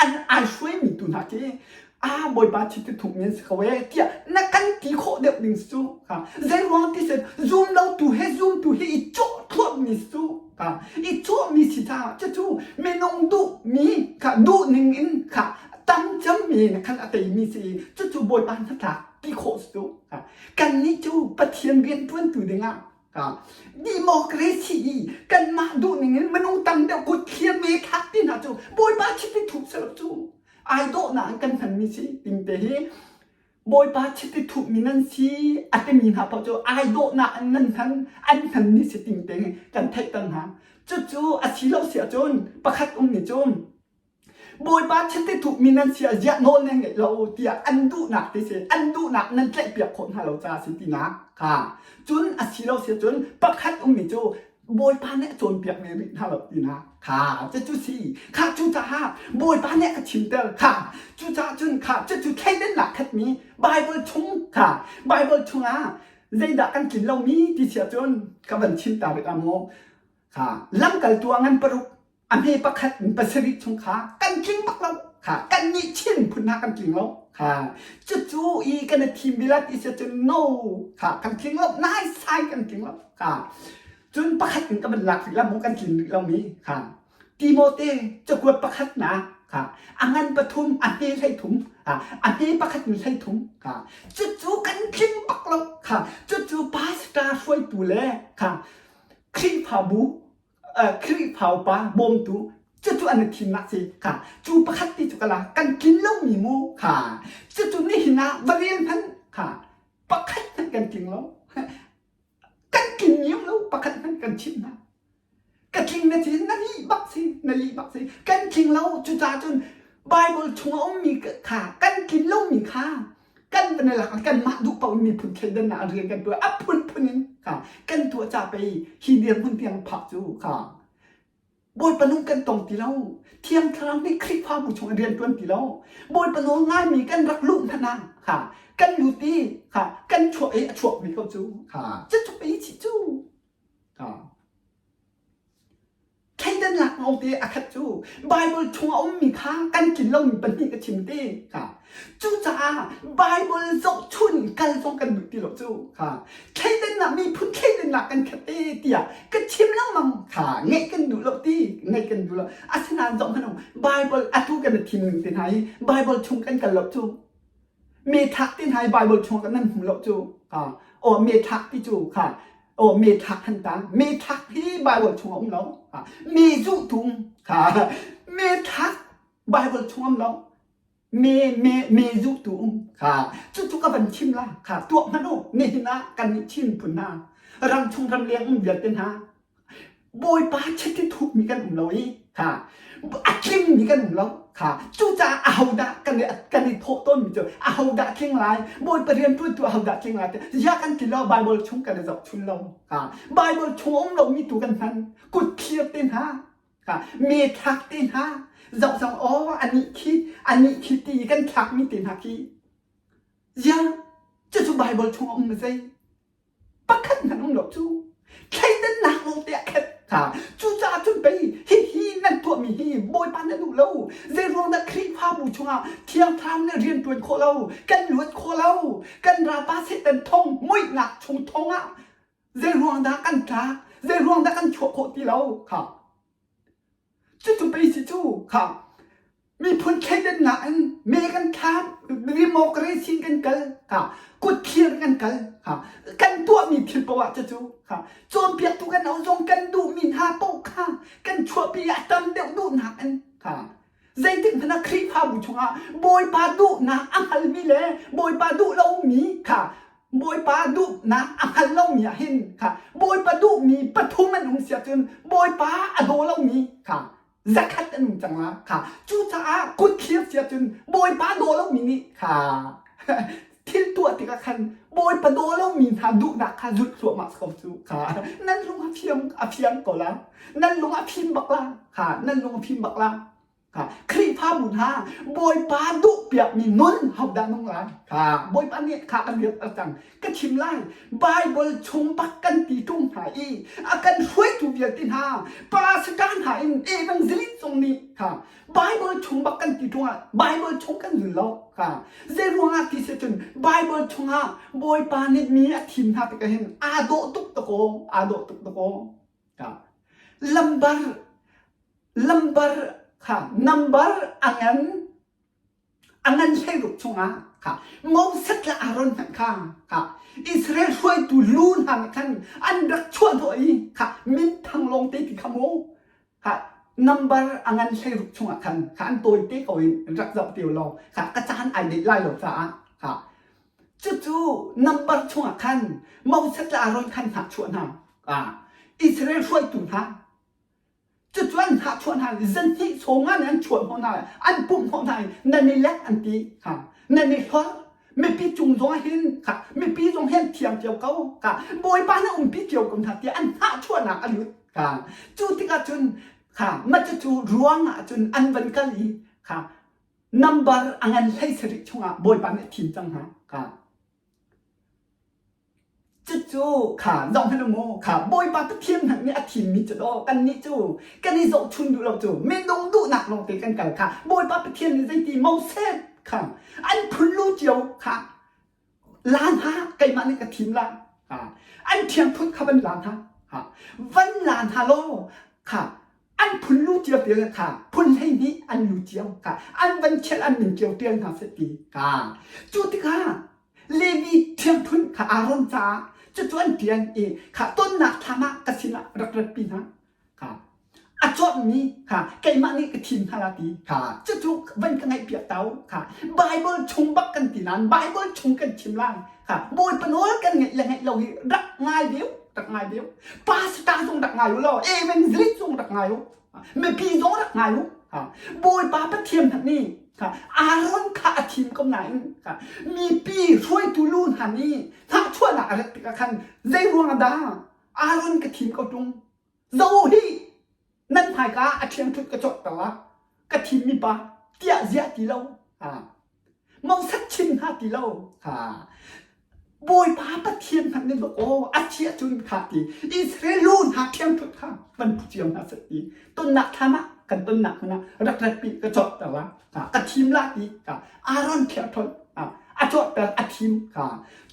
an ai hruaimi tu hna khi a bawipa chiti thuhmi an si ko ee tiah na kan ti khawh deuh ding si cu. Kha zei ruang ti si zum lo tu he zum tu he i cawh thluahmi si cu. Kha i cawhmi si caah cucu minung duhmi kha duh ning in kha tam cemmi khan a teimi si i cucu bawipa hnatlak ti khawh si cu. Kha kannih cu Pathian rianṭuantu dingah kha democracy i kanmah duh ning in minung tam deuh kut thlir me thlak ti hna cu bawipa chiti thup selo cu ai dawhnak in kan hmanmi si tinte hi Bawipa chiti thuhmi nan si a timi hna paoh cu ai dawhnak in nan hman an hmanmi si tinte kan theihter hna. Cucu a si lo si ahcun pakhat ummi cu Bawipa chiti thuhmi nan si ah ziah nawl nan ngeih lo tiah an duhnak ti si an duhnak nan tlaihpiak khawh hna lo caah si tinak kha. Cun a si lo si ahcun pakhat ummi cu Bawipa nih a cawnpiak ve rih hna lo tinak kha cucu si kha cucaah Bawipa nih a ka chimter kha cucaah cun kha cucu thleidannak khatmi Bible chung kha Bible chungah zeidah kan tlin lomi ti si ahcun ka van chim ta rih la maw kha lamkaltu ah ngan paruk a hme pakhat in pasarih chung kha kan tling bak lo kha kan nih Chin phun hna kan tling lo kha cucu i kan i thim bila ti si cun no kha kan tling lo nai sai kan tling lo kha cun pakhat in ka van lak rih la mu kan tling rih lo mi kha Timote cakuat pakhat na kha a ngan pathum a hme hlei thum a hme pakhat in hlei thum kha cucu kan tling bak lo kha cucu pastor hruaitu le kha Khrihfabu Khrihfa upa bawmtu cucu an i thimnak si kha cu pakhat ti cu kala kan tlin lomi mu kha cucu nihin ah va rel hmanh kha pakhat hmanh kan tling lo kan tling niam lo pakhat hmanh kan chimh hna ka tling na ti na lih bak si na lih bak si kan tling lo cucaah cun Bible chung a ummi kha kan tlin lomi kha kan van lak kanmah duh paoh in miphun thleidannak rian kan tuah a phunphun in kha kan tuah ca pei hi dirhmun tiang phak cu kha Bawipa nung kan tong ti lo Thiang Thlarau nih Khrihfabu chung in rian tuan ti lo Bawipa nawl ngaimi kan rak luh hmanh ah kha kan lut i kha kan chuah i a chuakmi ko cu kha cucu pei chih cu kha Thleidannak lawngte a khat cu Baibal chung a ummi kha kan tlin lomi pahnih ka chim te kha. Cucaah Baibal zohchun kal zong kan duh ti lo cu kha. Thleidannak miphun thleidannak kan khat te tiah ka chim lengmang kha ngeih kan duh lo ti ngeih kan duh lo. Asinain zoh hmanh u Baibal atu kan i thim ning te hna hi Baibal chung kan kal lo cu. Me thlak ti hna i Baibal chung ah nan hmu lo cu. Kha. Aw me thlak ti cu kha aw me thlak han tang me thlak hi Bible chung a um lo. Me zuh tung kha me thlak Bible chung um lo. Me me me zuh tu um kha cucu ka van chim la kha tuah hmanh u nihin ah kan nih Chin phun hna ram chung ram leng um vialte hna Bawipa chiti thukmi kan um lo i kha a tlingmi kan um lo kha cucaah ahodah kan i kan i thawh tawnmi cu ahodah tling lai Bawipa rianṭuantu ahodah tling lai ti ziah kan ti lo Bible chung kan i zohchun lo kha Bible chung a um lomi tu kan hman kut thlir te hna kha me thlak te hna zoh zong aw anih khi anih khi ti i kan thlakmi te hna khi ziah cucu Bible chung a um zei pakhat hmanh um lo cu thleidannak lawngte ah khat kha cucaah cun pei hihi nan tuahmi hi bawipa na duh lo zeiruang dah Khrihfabu chungah Thiang Thlarau nih rian ṭuan khawh lo kan luat khawh lo kan ralpa Satan thong muihnak chung thong ah zeiruang dah kan tlak zeiruang dah kan chuah khawh ti lo kha Cucu pei si cu kha miphun thleidannak in me kan thlam democracy kan kal kha kut thlir kan kal kha kan tuahmi thil poah ah cucu kha cawnpiaktu kan au zong kan duhmi hna paoh kha kan chuahpi ah tam deuh duhnak in kha zeitik hmanh ah Khrihfabu chungah Bawipa duhnak a hngalmi le Bawipa duh lomi kha Bawipa duhnak a hngal lomi ah hin kha Bawipa duhmi pathum an um si ahcun Bawipa a daw lomi kha zakhat an um cang la kha cucaah kut thlir si ahcun Bawipa daw lomi nih kha thil tuah tikah khan Bawipa daw lomi hna duhnak kha zulh thluahmah ko cu kha nan lung a fiang a fiang ko la nan lung a fim bak la kha nan lung a fim bak la. Kha Khrihfabu hna Bawipa duhpiakmi nun hodah nung lai? Kha Bawipa nih kha kan rian a cang. Ka chim lai. Bible chung bak kan ti ṭung hna i a kan hruaitu vialte hna pastor hna in evangelist zong nih kha Bible chung bak kan ti ṭung ah Bible chung kan zul lo. Kha zei ruangah ti si cun Bible chungah Bawipa nih mi a thim hna tikah hin aa dawh tuk dakaw, aa dawh tuk dakaw. Kha lambar lambar kha nambar a ngan a ngan hleiruk chungah kha Moses le Aaron hmanh kha kha Israel hruaitu lu hna nih khan an rak chuah hnawh i kha minthang lawngte ti kha mu kha nambar a ngan hleiruk chungah khan kha an tawite ko in rak zoh ti law kha ka caan ai deh lai lo caah kha cucu nambar chungah khan Moses le Aaron khan hnahchuah hna Israel hruaitu hna Cucu an hnahchuah hna i zanhnih sawm ah an chuah hnawh hna i an pumh hnawh hna i nan i lek an ti kha nan i hlorh mipi cung zong ah hin kha mipi zong hi an thiang cio ko kha Bawipa nih umpi cio ko hna tiah an hnahchuahnak a lut kha cu tikah cun kha mah cucu ruang ah cun an van kal i kha nambar a ngan 17 chungah Bawipa nih a thim cang hna kha Cucu kha zohhmanh u mu, kha Bawipa Pathian hmanh nih a thimmi cu daw kannih cu kan i zohchun duh lo cu minung duhnak lawngte kan kal kha Bawipa Pathian nih zeiti Moses kha an phun lu cio kha la hna keimah nih ka thim la an ṭhiangṭhunh kha van la hna van la hna law kha an phun lu cio te kha phun 12 an lu cio kha an van chel an min cio ṭial hna seh ti kha cu tikah Levi ṭhiangṭhunh kha Aaron caah cucu an ṭian i kha tonnak thlam ah ka sinah rak ratpi hna. Kha a cawmmi kha keimah nih ka thim hna la ti kha cucu van ka ngaihpiak ta u kha Bible chung bak kan ti nain Bible chung kan chim lai kha Bawipa nawl kan ngaih le ngaih lo hi rak ngai deu rak ngai deu pastor zong rak ngai u law evangelist zong rak ngai u mipi zong rak ngai u Bawipa Pathian hmanh nih Aaron kha a thim ko nain mipi hruaitu lu hna nih hnahchuahnak a rat tikah khan zei ruang dah Aaron ka thim ko ṭung zo hi nan hmaika a ṭhiangṭhunh ka cawkter la ka thimmi pa tiah ziah ti lo Moses chim hna ti lo. Ha. Bawipa Pathian hmanh nih aw a chiah cun kha ti Israel lu hna ṭhiangṭhunh kha van phu cio hna seh ti tonnak thlam ah kan tonnak hmun ah rak ratpi ka cawhter la ka thim la ti ka Aaron ṭhiangṭhunh a cawhter a thim kha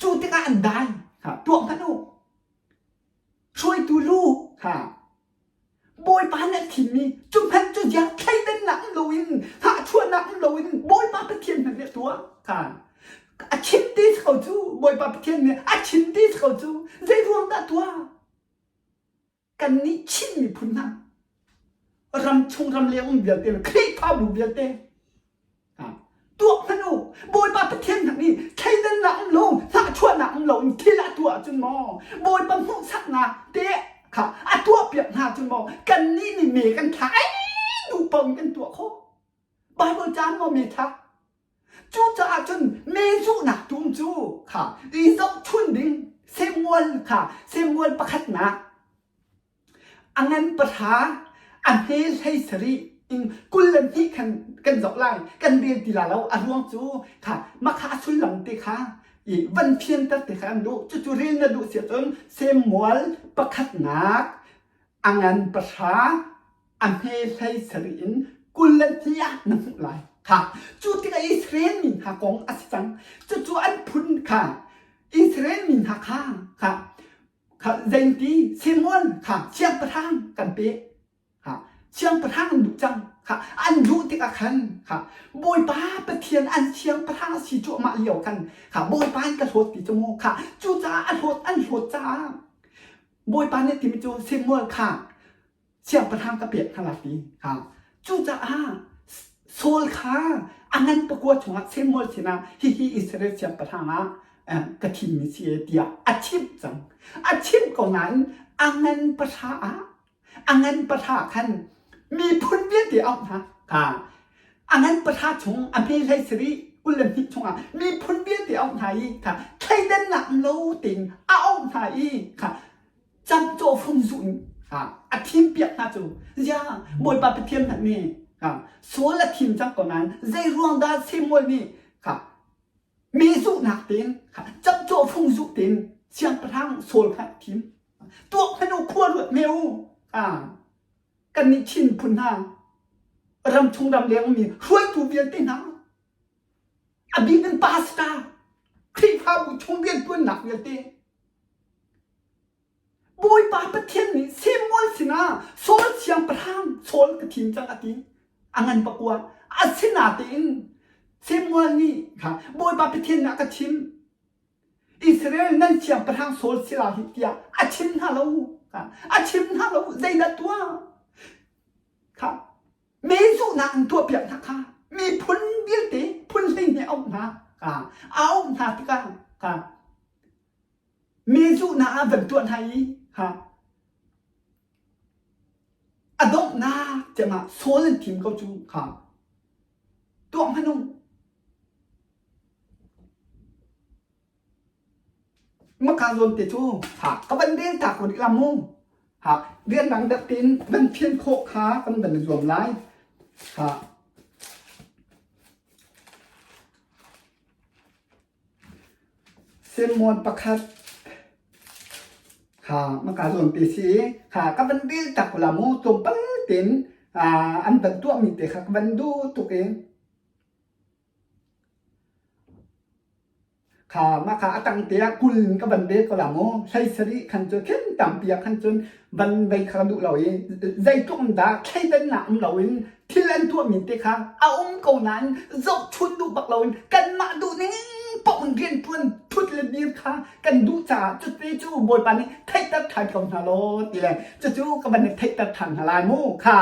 cu tikah an dai kha tuah hmanh u hruaitu lu kha Bawipa nih a thimmi cu hmanh cu ziang thleidannak um loin hnahchuahnak um loin Bawipa Pathian hmanh nih a tuah kha a chim ti si ko cu Bawipa Pathian nih a chim ti si ko cu zei ruang dah tuah kannih Chin miphun hna ram chung ram leng um vialte le Khrihfabu vialte Tuah hmanh u, Bawipa Pathian hna nih thleidannak um lo, hnahchuahnak um lo in thil a tuah ahcun maw, Bawipa hmuhsaknak te kha a tuahpiak hna ahcun maw, kannih nih me kan thla ai duh paoh in kan tuah khawh. Bible caan maw me thlak? Cucaah cun me zuhnak tum cu kha i zohchun ding Samuel kha Samuel pakhatnak A ngan pahra, a hme 17 in 22 khan kan zoh lai. Kan rel ti la lo. A ruang cu kha mah kha a sullam te kha i van fianter te kha an duh. Cucu rel na duh si ahcun Samuel pakhatnak a ngan pahra, a hme 17 in 22 ah na hmuh lai. Kha cu tikah Israel mi hna kong a si cang. Cucu an phun kha Israel mi hna kha kha Kha zeinti Samuel kha siangpahrang kan pek. Ha siangpahrang an duh cang. Kha an duh tikah khan kha Bawipa Pathian an siangpahrang a si cuahmah lio khan kha Bawipa an ka hlawt ti cu mu kha cucaah a hlawt an hlawt caah Bawipa nih timi cu Samuel kha siangpahrang ka pek hna la ti. Ha. Cucaah Saul kha a ngan pakua chungah Samuel sinah hihi Israel siangpahrang ah ka thimmi si e tiah a chimh cang. A chimh ko nain a ngan pahra ah a ngan pahra khan miphun vialte auh hna. Ha. A ngan pahra chung a hme hlei sarih 22 chungah miphun vialte auh hna i kha thleidannak lo tein a auh hna i kha camcawh fung zuh in a thimpiak hna cu zia Bawipa Pathian hmanh nih Kha Saul a thim cang ko nain zei ruang dah Samuel nih kha mi zuhnak tein kha camcawh fung zuh tein siangpahrang Saul kha a thim. Tuak hmanh u khua ruat me u. Ah kannih Chin phun hna ramchung ramleng mi hruaitu vialte hna a bik in pastor Khrihfabu chung riantuannak vialte Bawipa Pathian nih Samuel sinah Saul siangpahrang Saul ka thim cang a ti. A ngan pakua. Asinatein Samuel nih kha Bawipa Pathian nih a ka chim. Israel nan siangpahrang Saul si la hi tiah a chim hna lo. A chim hna lo. Zeidah tuah? Kha me zuhnak an tuahpiak hna kha miphun vialte phun 12 a um hna. Kha a um hna tikah kha Mi zuhnak ah van tuah hna i ha a donghnak tiangah Saul an thim ko cu kha tuah hmanung maka zawn te cu ha ka van rel ta ko rih la mu ha rian dang deuh tein van phian khawh kha kan van i zuam lai ha Semmuan pakhat kha maka zawn te si i kha ka van rel tak la mu tlawmpal tein an van tuahmi te kha ka van duh tuk i kha mah kha a tang te ah 20 in ka van rel ko la mu hlei sarih khan cu khin tampi ah khan cun van vei kha ka duh lo i zeitluk in dah thleidannak um loin thil an tuahmi te kha a um ko nain zohchun duh bak loin kanmah duh ning paoh in rianṭuan thut le dir kha kan duh caah cuti cu Bawipa nih theihter ṭhan ko hna law ti le cucu ka van i theihter ṭhan hna lai mu kha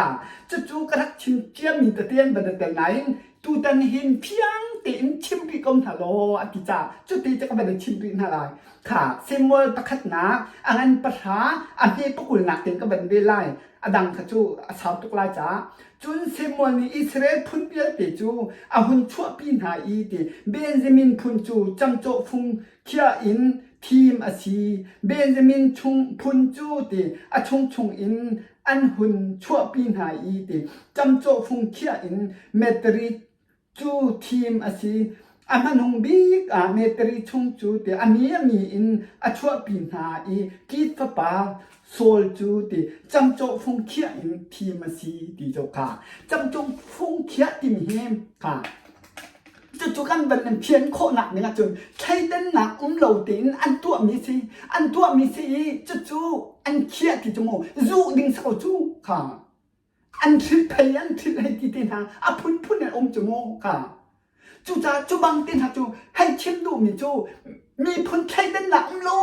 cucu ka rak chim ciami tete an van i tel nain tutan hin fiang tein chim rih ko hna law a ti caah cuti cu ka van i chim rih hna lai kha Samuel pakhatnak a ngan pahra a hme pakulnak tein ka van rel lai a dang kha cu a sau tuk lai caah cun Samuel nih Israel phun vialte cu a hun chuahpi hna i ti Benjamin phun cu camcawh fung khiah in thim a si Benjamin chung phun cu ti a chungchung in an hun chuahpi hna i ti camcawh fung khiah in Metri cu thim a si. A hmanung bik ah Metri chung cu ti a mi a mi in a chuahpi hna i Kit fapa Saul cu ti camcawh fung khiah in thim a si ti cu kha camcawh fung khiah timi hi kha cucu kan van in phian khawhnak ning ahcun thleidannak um lo tein an tuahmi si an tuahmi si i cucu an khiah ti cu mu zuh ding si ko cu kha an thil phei an thil hei ti te hna a phunphun in um cu mu ka cucaah cu bang te hna cu hei chim duhmi cu miphun thleidannak um lo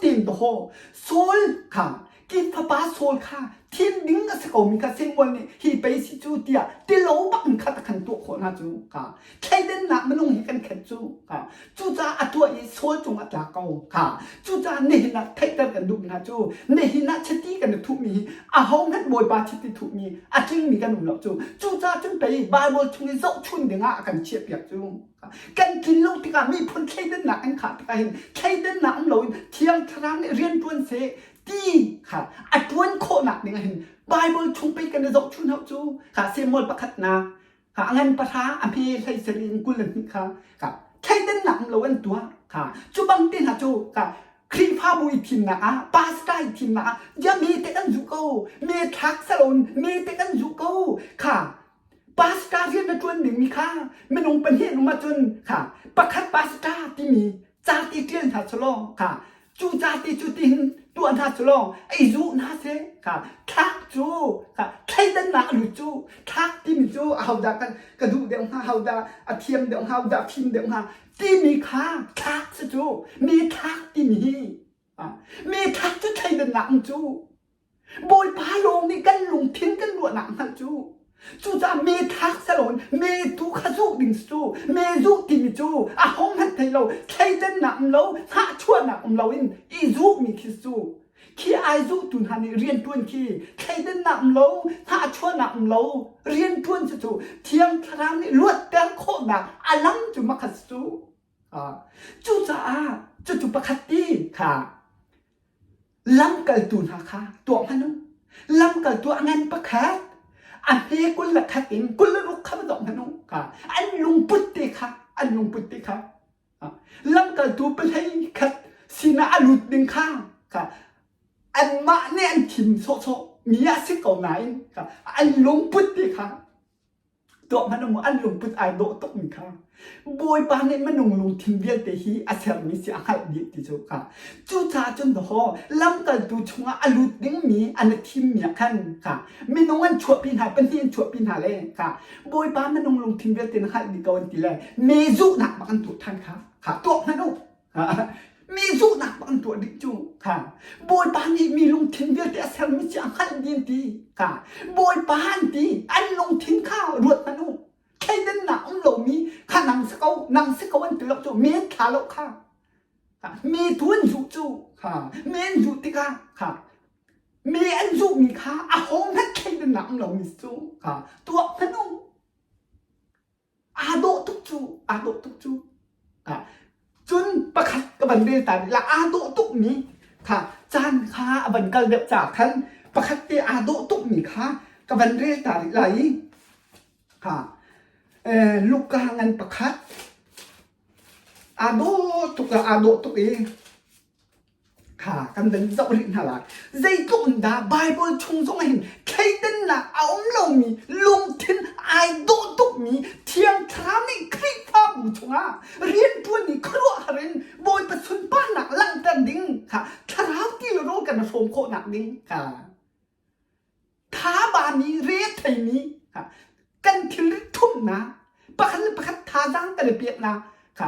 tiin dawh Saul kha ki fapa Saul kha thim ding a si komi kha Samuel nih hi pei si cu tiah tilo bak in kha khan tuah khawh hna cu kha thleidannak minung hi kan khet cu kha Cucaah a tuah i Saul cungah tla ko kha. Cucaah nihin ah theihter kan duh hna cu nihin ah chiti kan i thuhmi hi ahohmanh Bawipa chiti thuhmi a tlingmi kan um lo cu. Cucaah cun pei Bible chung i zohchun dingah a kan chiahpiak cu. Kan tlin lo tikah miphun thleidannak kan khah tikah hin thleidannak um loin Thiang Thlarau nih rian ṭuan seh ti kha a ṭuan khawhnak ding ah hin Bible chung pei kan i zohchun hau cu. Kha Samuel pakhatnak kha a ngan pahra a hme hlei sarih in 22 kha kha thleidannak um lo an tuah kha cu bang te hna cu kha Khrihfabu i thimnak ah pastor i thimnak ah ya me te kan zuh ko me thlak salon me te kan zuh ko kha pastor rian na tuan ding mi kha minung pahnih an um ahcun kha pakhat pastor timi ca ti ṭial hna selaw kha cu ca ti cu tihin tuah hna selaw ei zuh hna seh kha thlak cu kha thleidannak a lut cu thlak timi cu ahodah kan ka duh deuh hnga ahodah a thiam deuh hnga ahodah a fim deuh hnga timi kha thlak si cu mi thlak timi hi mi thlak cu thleidannak um cu Bawipa lawng nih kan lungthin kan ruahnak hngalh cu. Cucaah me thlak saloin me tu kha zuh ding cu me zuh timi cu a hong hmanh thei lo thleidannak um lo hnahchuahnak um loin i zuhmi khi cu khi ai zuhtu hna nih rianṭuan khi thleidannak um lo hnahchuahnak um lo rianṭuan cu cu Thiang Thlarau nih luatter khawhnak a lam cu makhat cu. Cucaah cucu pakhat ti kha Lamkaltu hna kha tuah hmanh u. Lamkaltu a ngan pakhat. A hme 21 in 26 kha va zoh hmanh u. Kha an lungput te kha an lungput te kha lamkaltu pahlei khat sinah a lut ding kha kha anmah nih an thim sawhsawh mi a si ko nain kha an lungput te kha tuah hmanh u an lungput ai dawh tuk mi kha Bawipa nih minung lungthin vialte hi a sermi si a hngalh dih ti cu kha cucaah cun dawhaw lamkaltu chungah a lut dingmi an i thimmi ah khan kha minung an chuahpi hna pahnih an chuahpi hna le kha Bawipa minung lungthin vialte na hngalh dih ko an ti le me zuhnak bak an tuah ṭhan kha kha tuah hmanh u mi zuhnak bak an tuah dih cu kha Bawipa nih mi lungthin vialte a sermi ci a hngalh dih an ti kha Bawipa an ti an lungthin kha ruat hmanh u thleidannak um lomi kha nang si ko nang si ko an ti lo cu men thla lo kha me tu an zuh cu kha me an zuh tikah kha me an zuhmi kha a ho hmanh thleidannak um lomi cu kha tuah hmanh u aa dawh tuk cu aa dawh tuk cu cun pakhat ka van rel ta rih la aa dawh tukmi kha caan kha a van kal deuh caah khan pakhat te aa dawh tukmi kha ka van rel ta rih lai i kha Luka ngan pakhat aa dawh tuk aa dawh tuk i Kha kan van zoh rih hna lai. Zeitluk in dah Baibal chung zong hin thleidannak a um lomi lungthin ai dawh tukmi Thiang Thlarau nih Khrihfabu chungah rianṭuan i khuaruahhar in Bawipa sunparnak langhter ding kha Thlarau ti le rawl kan i hrawm khawhnak ding kha thabami retheimi kha kan thilrit thumnak pakhat le pakhat thazaang kan i peknak kha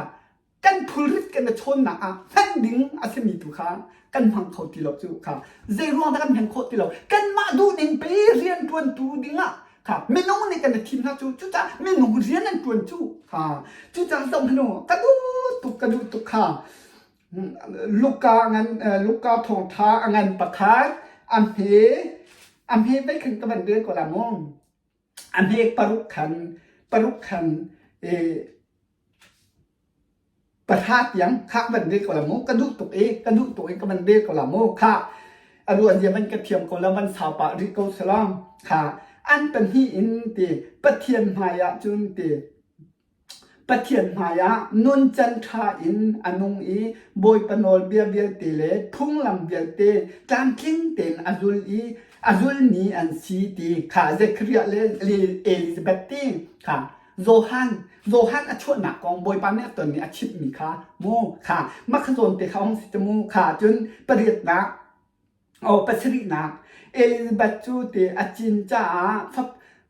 kan phulrit kan i chawnnak ah hman ding a simi tu kha kan hmang kho ti lo cu kha zei ruang dah kan hman khawh ti lo kanmah duhning pe rian ṭuantu dingah kha minung nih kan i thim hna cu cucaah minung rian an ṭuan cu kha cucaah zoh hmanh u ka duh tuk ka duh tuk kha Luka ngan Luka thawngṭha a ngan pakhat a hme a hme bei khan ka van rel ko la mu a hme paruk khan paruk khan e pahra tiang kha van rel ko la mu ka duh tuk i ka duh tuk i ka van rel ko la mu kha a ruan zia van ka thiam ko la van sau pah rih ko salam kha an pahnih in ti Pathian hmai ah cun ti Pathian hmaiah nuncan ṭha in a nung i Bawipa nawlbia vialte le phunglam vialte tlamtling tein a zul i a zulmi an si ti kha Zekhariah le Elizabeth ti kha Johan Johan a chuahnak kong Bawipa nih a ton i a chimhmi kha mu kha mah kha zawn te kha hung si cu mu kha cun pariatnak Aw pasarihnak Elizabeth cu ti a cin caah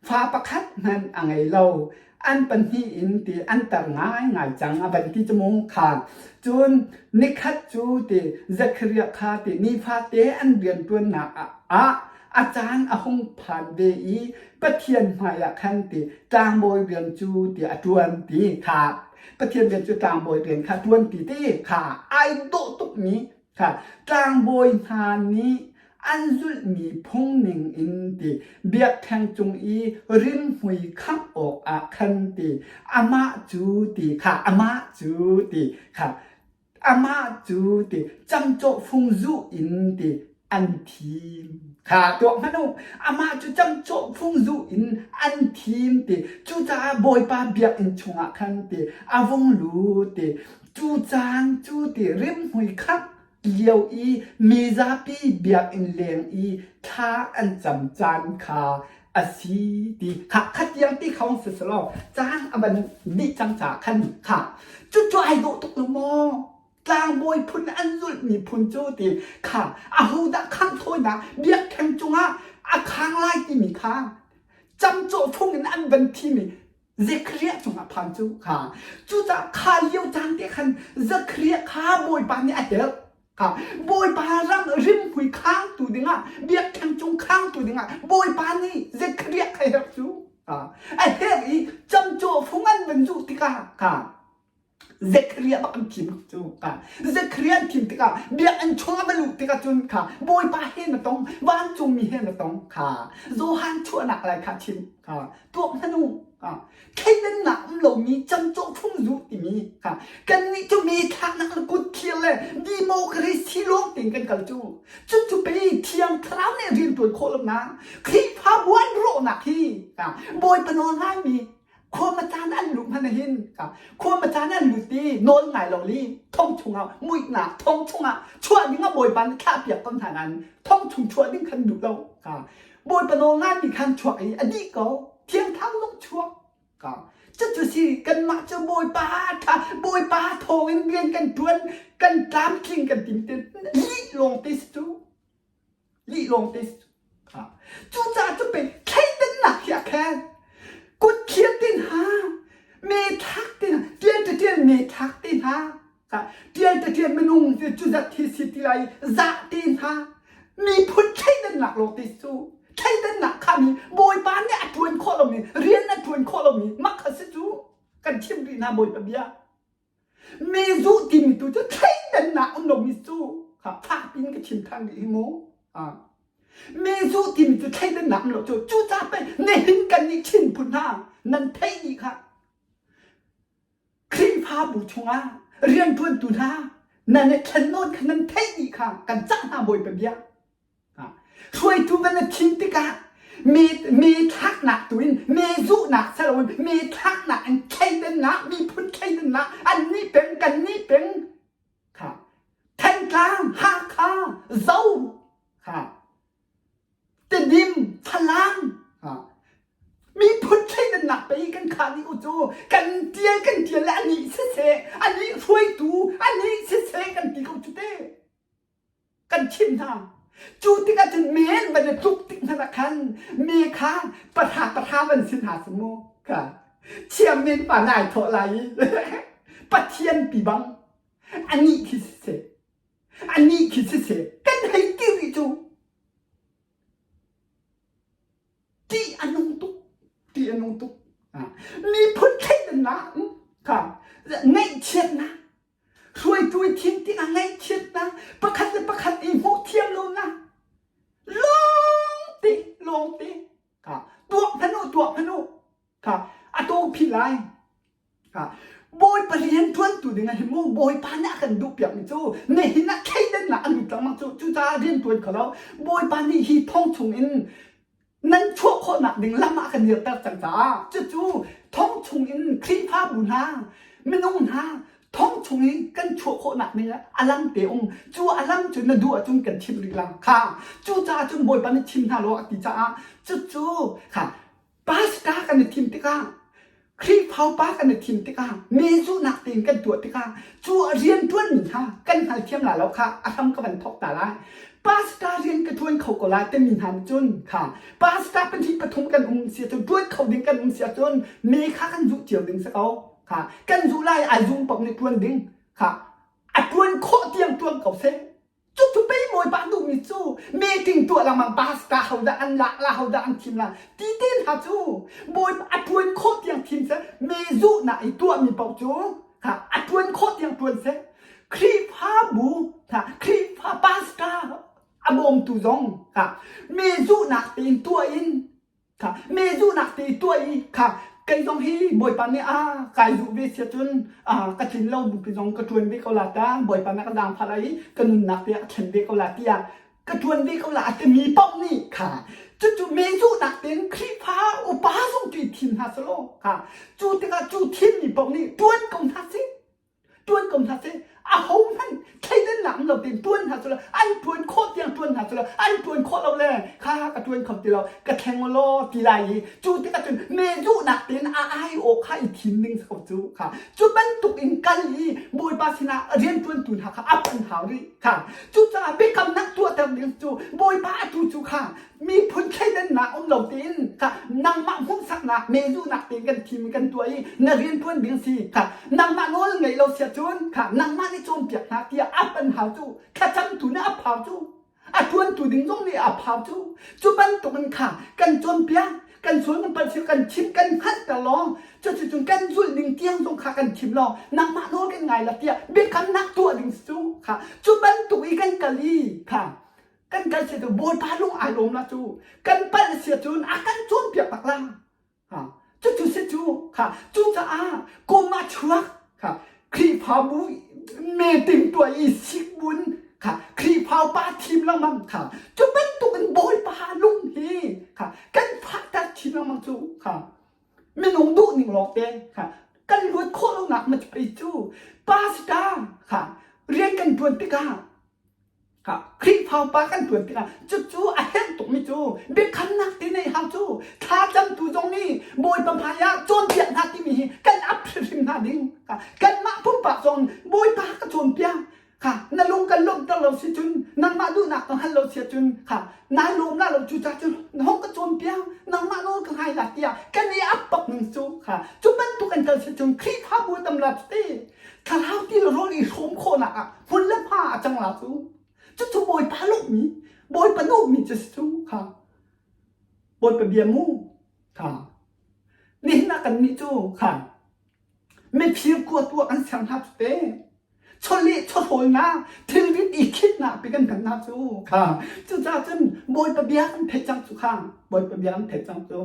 fa pakhat hmanh a ngei lo. An pahnih in ti an tar ngaingai cang a van ti cu mu kha. Cun nikhat cu ti Zekhariah kha ti nifate an rianṭuannak ah a caan a hung phan ve i Pathian hmaiah khan ti tlangbawi rian cu ti a ṭuan ti kha Pathian rian cu tlangbawi rian kha ṭuan ti ti kha ai dawh tukmi Kha tlangbawi hna nih an zulhmi phung ningin ti biakṭheng cung i rimhmui khangh awkah khan ti amah cu ti kha amah cu ti kha amah cu ti camcawh fung zuh in ti an thim kha tuah hmanh u amah cu camcawh fung zuh in an thim ti cucaah Bawipa biakinn chungah khan ti a vung lut ti Cu caan cu ti rimhmui khangh lio i mizapi biakinn leng i thla an cam caan kha a si ti kha khatiang ti kha si selaw caan a van dih cang caah khan kha cucu ai dawh tuk lo maw tlangbawi phun an zulhmi phun cu ti kha ahodah khangh thawinak biakṭheng cungah a khang lai timi kha camcawh fung in an van thimi Zekhariah cungah phan cu kha cucaah kha lio caan te khan Zekhariah kha Bawipa nih a helh kha Bawipa ram rimhmui khangtu dingah biakṭheng cung khangtu dingah Bawipa nih Zekhariah kha herh cu a herh i camcawh fung an van zuh tikah kha. Zekhariah bak an thim cu ka Zekhariah an thim tikah biakinn chung a va luh tikah cun kha Bawipa he na tong vancungmi he na tong kha Johan chuahnak lai kha chim kha tuak hmanh u kha thleidannak um lomi camcawh fung zu timi kha kannih cu mi thlaknak le kut thlir le democracy lawng tein kan kal cu cucu pei thiang thlarau nih rian tuan khawh lonak Khrihfabu an rawhnak hi kha Bawipa nawl ngaimi khuama caan an luh hmanh hin khuama caan an lut i nawl ngai lo li thong chungah muihnak thong chungah chuah ding ah bawipa nih thlah piak ko hna nain thong chung chuah ding khan duh lo ka bawipa nawl ngaimi khan chuak i a dih ko thiangthang zong chuak ka cucu si kanmah cu bawipa tha bawipa thawng in rian kan tuan kan tlamtling kan tim te lih lawng te si cu lih lawng te cucaah cu pei thleidannak hi a khen kut thiam te hna me thlak te hna tial te tial me thlak te hna tial te tial minung cu zat hi si ti lai zah te hna miphun thleidannak lawng te cu thleidannak kha mi bawipa nih a ṭuan khawh lomi rian a ṭuan khawh lomi mak kha si cu kan chim rih hna bawipa bia Mezuh timi tu cu thleidannak um lomi cu kha fak piin ka chim than rih hi mu. Mezuh timi cu thleidannak um lo cu cucaah pei nihin kan nih Chin phun hna nan theih dih kha. Khrihfabu chungah rianṭuantu hna nan i thlennawn kha nan theih dih kha kan cah hna Bawipa bia. Hruaitu van na thim tikah me me thlaknak tu in me zuhnak saloin me thlaknak in thleidannak miphun thleidannak an nih peng kan nih peng kha Thantlang Hakha Zo kha Tedim Falam kha miphun thleidannak pei kan khah dih u cu kan tial kan tial le anih siseh anih hruaitu anih siseh kan ti ko cu te kan chimh hna. Cu tikah cun men van i tluk tik hmanh ah khan me kha pahra pahra van si hna si mu kha thiam men pa nai thawh lai i Pathian pi bang anih khi siseh anih khi siseh kan hei ti rih cu ṭih a nung tuk ṭih a nung tuk miphun thleidannak kha ngaihchiatnak Hruaitu i thim tikah ngaihchiatnak, pakhat le pakhat i hmuh thiam lonak, lawngte lawngte kha tuak hmanh u tuak hmanh u kha a taw phi lai. Kha Bawipa rian ṭuantu ding ah hin mu Bawipa nih a kan duh piakmi cu nihin ah thleidannak an lut lengmang cu cucaah rian ṭuan kho lo. Bawipa nih hi thong chung in nan chuah khawhnak ding lam ah kan dirter cang caah cucu thong chung in Khrihfabu hna minung hna thong chung in kan chuah khawhnak ding ah a lam te um cu a lam cu na duh ahcun kan chimh rih la kha cucaah cun Bawipa nih chim hna law a ti caah cucu kha Pastor kan i thim tikah Khrihfa upa kan i thim tikah mehzuhnak tein kan tuah tikah cu a rianṭuanmi hna kan hngalthiam la lo kha a hram ka van thawk ta lai. Pastor rian ka ṭuan kho ko lai timi hna nih cun kha pastor pahnih pathum kan um si ahcun ṭuan kho ding kan um si ahcun me kha kan zuh cio ding si ko. Kha kan zuh lai ai zum paoh nih ṭuan ding kha a ṭuan khawh tiang ṭuan ko seh. Cucu pei Bawipa duhmi cu meeting tuah lengmang pastor hodah an lak la hodah an thim la ti te hna cu Bawipa a ṭuan khawh tiang thim seh mehzuhnak i tuahmi paoh cu ha a ṭuan khawh tiang ṭuan seh Khrihfabu ha Khrihfa pastor a bawmtu zong ha mehzuhnak tein tuah in Kha mehzuhnak te tuah i kha kei zong hi Bawipa nih a kai zuh ve sia cun ka tlin lo bupi zong ka ṭuan ve ko la ta Bawipa nih ka zaangfah lai i ka nunnak te a thlen ve ko la tiah ka ṭuan ve ko la a timi paoh nih kha cucu mehzuhnak tein Khrihfa upa zong tu i thim hna selaw kha cu tikah cu thimmi paoh nih ṭuan ko hna sih Ṭuan ko hna seh. Ahohmanh thleidannak um lo tein ṭuan hna selaw an ṭuan khawh tiang ṭuan hna selaw an ṭuan khawh lo le kha ka ṭuan kho ti lo ka thleng law ti lai i cu tikah cun mehzuhnak tein a aiawh kha i thim ding si ko cu kha cu bantuk in kal i Bawipa sinah rianṭuantu hna kha ap an hau rih kha cucaah biakamnak tuahter ding cu Bawipa atu cu kha miphun thleidannak um lo tein kha nangmah hmuhsaknak mehzuhnak tein kan thim kan tuah i na rianṭuan ding si kha nangmah nawl ngei lo sia cun kha nangmah nih cawnpiak hna tiah ap an hau cu thlacamtu nih ap hau cu a ṭuantu ding zong nih ap hau cu cu bantukin kha kan cawnpiak. Kan sual kan palh si kan chim kan hngalhter law cuticun kan zulh ding tiang zong kha kan chim law nangmah nawl kan ngai la tiah biakamnak tuah ding cu kha cu bantuk i kan kal i kha kan kal si cu Bawipa lung ai lawm la cu kan palh si cun a kan cawnpiak bak la. Cucu si cu kha cucaah kum a chuak kha Khrihfabu meeting tuah i sikbun kha Khrihfa upa thim lengmang kha cu bantuk in Bawipa lung hi kha kan fahter chin lengmang cu kha minung duh ning lawng te kha kan luat khawh lonak ma pei cu pastor kha rian kan tuan tikah Khrihfa upa kan ṭuan tikah cucu a herh tukmi cu biakhamnak te neih hau cu thlacamtu zong nih Bawipa hmaiah cawnpiak hna timi hi kan ap hrimhrim hna ding. Kanmah pumpak zong Bawipa ka cawnpiak kha na lung kan lawmhter lo si cun nangmah duhnak ka hngalh lo si cun kha naa lawm la lo cu ca cun na hong ka cawnpiak nangmah nawl ka ngai la tiah kan i ap bak ning cu kha cu bantuk an kal si cun Khrihfabu tam la te thlarau ti le rawl i hrawm khawhnak ah hmun le hma a cang la cu cucu bawipa lawmhmi bawipa duhmi cu si cu kha bawipa bia mu kha nihin ah kan nih cu kha mifir kua tu ah kan ser hna cu te chawleh chawhrawlnak thilrit i khitnak pi kan hman hna cu kha cucaah cun bawipa bia kan theih cang cu kha bawipa bia kan theih cang cu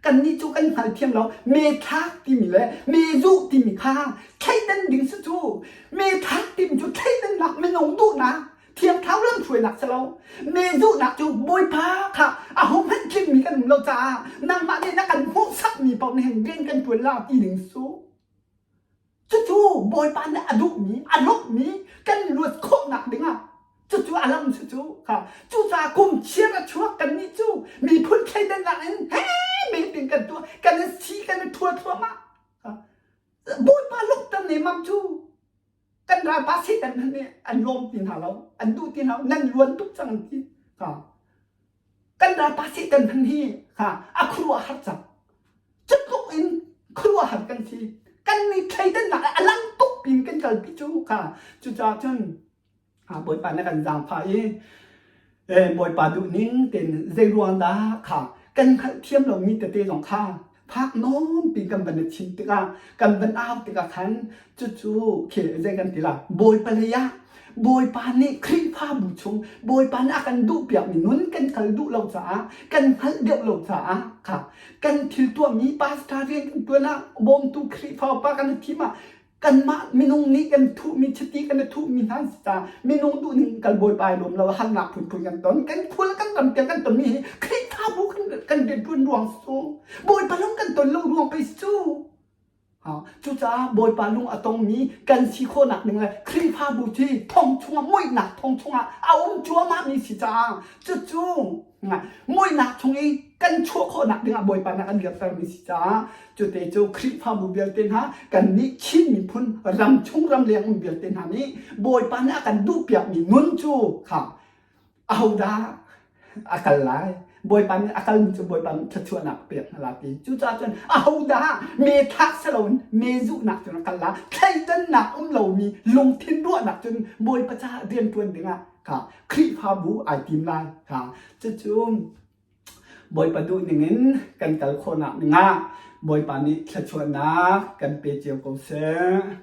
Kannih cu kan hngalthiam lo. Methlak timi le mezuh timi kha thleidan ding si cu. Methlak timi cu thleidannak minung duhnak Thiang Thlarau lamhruainak si lo. Mezuhnak cu Bawipa kha a hohmanh tlingmi kan um lo caah nangmah nih na kan hmuhsakmi paoh nih hin rian kan ṭuan la ti ding si cu. Cucu Bawipa nih a duhmi, a lawmhmi kan luat khawhnak dingah cucu a lam cu cu kha cucaah kum chiar a chuak kannih cu miphun thleidannak in he meeting kan tuah kan i si kan i thua thluahmah Bawipa lawmhter nemam cu kan ralpa Satan nih an lawm ti hna lo an duh ti hna lo nan luan tuk cang an ti Kan ralpa Satan hmanh hi ha a khuaruahhar cang. Cutluk in khuaruahhar kan si. Kan ni thleidannak a lang tuk pin kan kalpi cu kha cucaah cun Bawipa na kan zaangfah i Bawipa duh ning tein zei ruang dah kha kan hngalhthiam lomi tete zong kha phak nawn pi kan van i chim tikah kan van au tikah khan cucu khi zei kan ti la Bawipa lei ah Bawipa nih Khrihfabu chung Bawipa nih a kan duhpiakmi nun kan kal duh lo caah kan hngalh deuh lo caah kha kan thil tuahmi pastor rian kan tuan ah bawmtu Khrihfa upa kan i thim ah kanmah minung nih kan thuhmi chiti kan i thuhmi hna si caah minung duhning kal bawipa ai lawm lo harnak phunphun kan ton kan khul kan ram tiang kan tonmi hi Khrihfabu kan kan rianṭuan ruang si cu bawipa lung kan ton lo ruang pei si cu cucaah bawipa lung a tongmi kan si khawhnak ding le Khrihfabu cu thong chungah muihnak thong chungah a um cuahmahmi si caah cucu muihnak chung i kan chuah khawhnak dingah Bawipa nih a kan dirtermi si caah cute cu Khrihfabu vialte hna kannih Chin miphun ram chung ramleng um vialte hna nih Bawipa nih a kan duhpiakmi nun cu kha ahodah a kal lai Bawipa nih a kalmi cu Bawipa nih thluachuahnak a pek hna la ti cucaah cun ahodah me thlak si loin me zuhnak cun a kal la thleidannak um lomi lungthin ruahnak cun Bawipa caah rianṭuan dingah kha Khrihfabu ai tim lai kha cucu Bawipa duh ningin kan kal khawhnak dingah Bawipa nih thluachuahnak kan pe cio ko seh.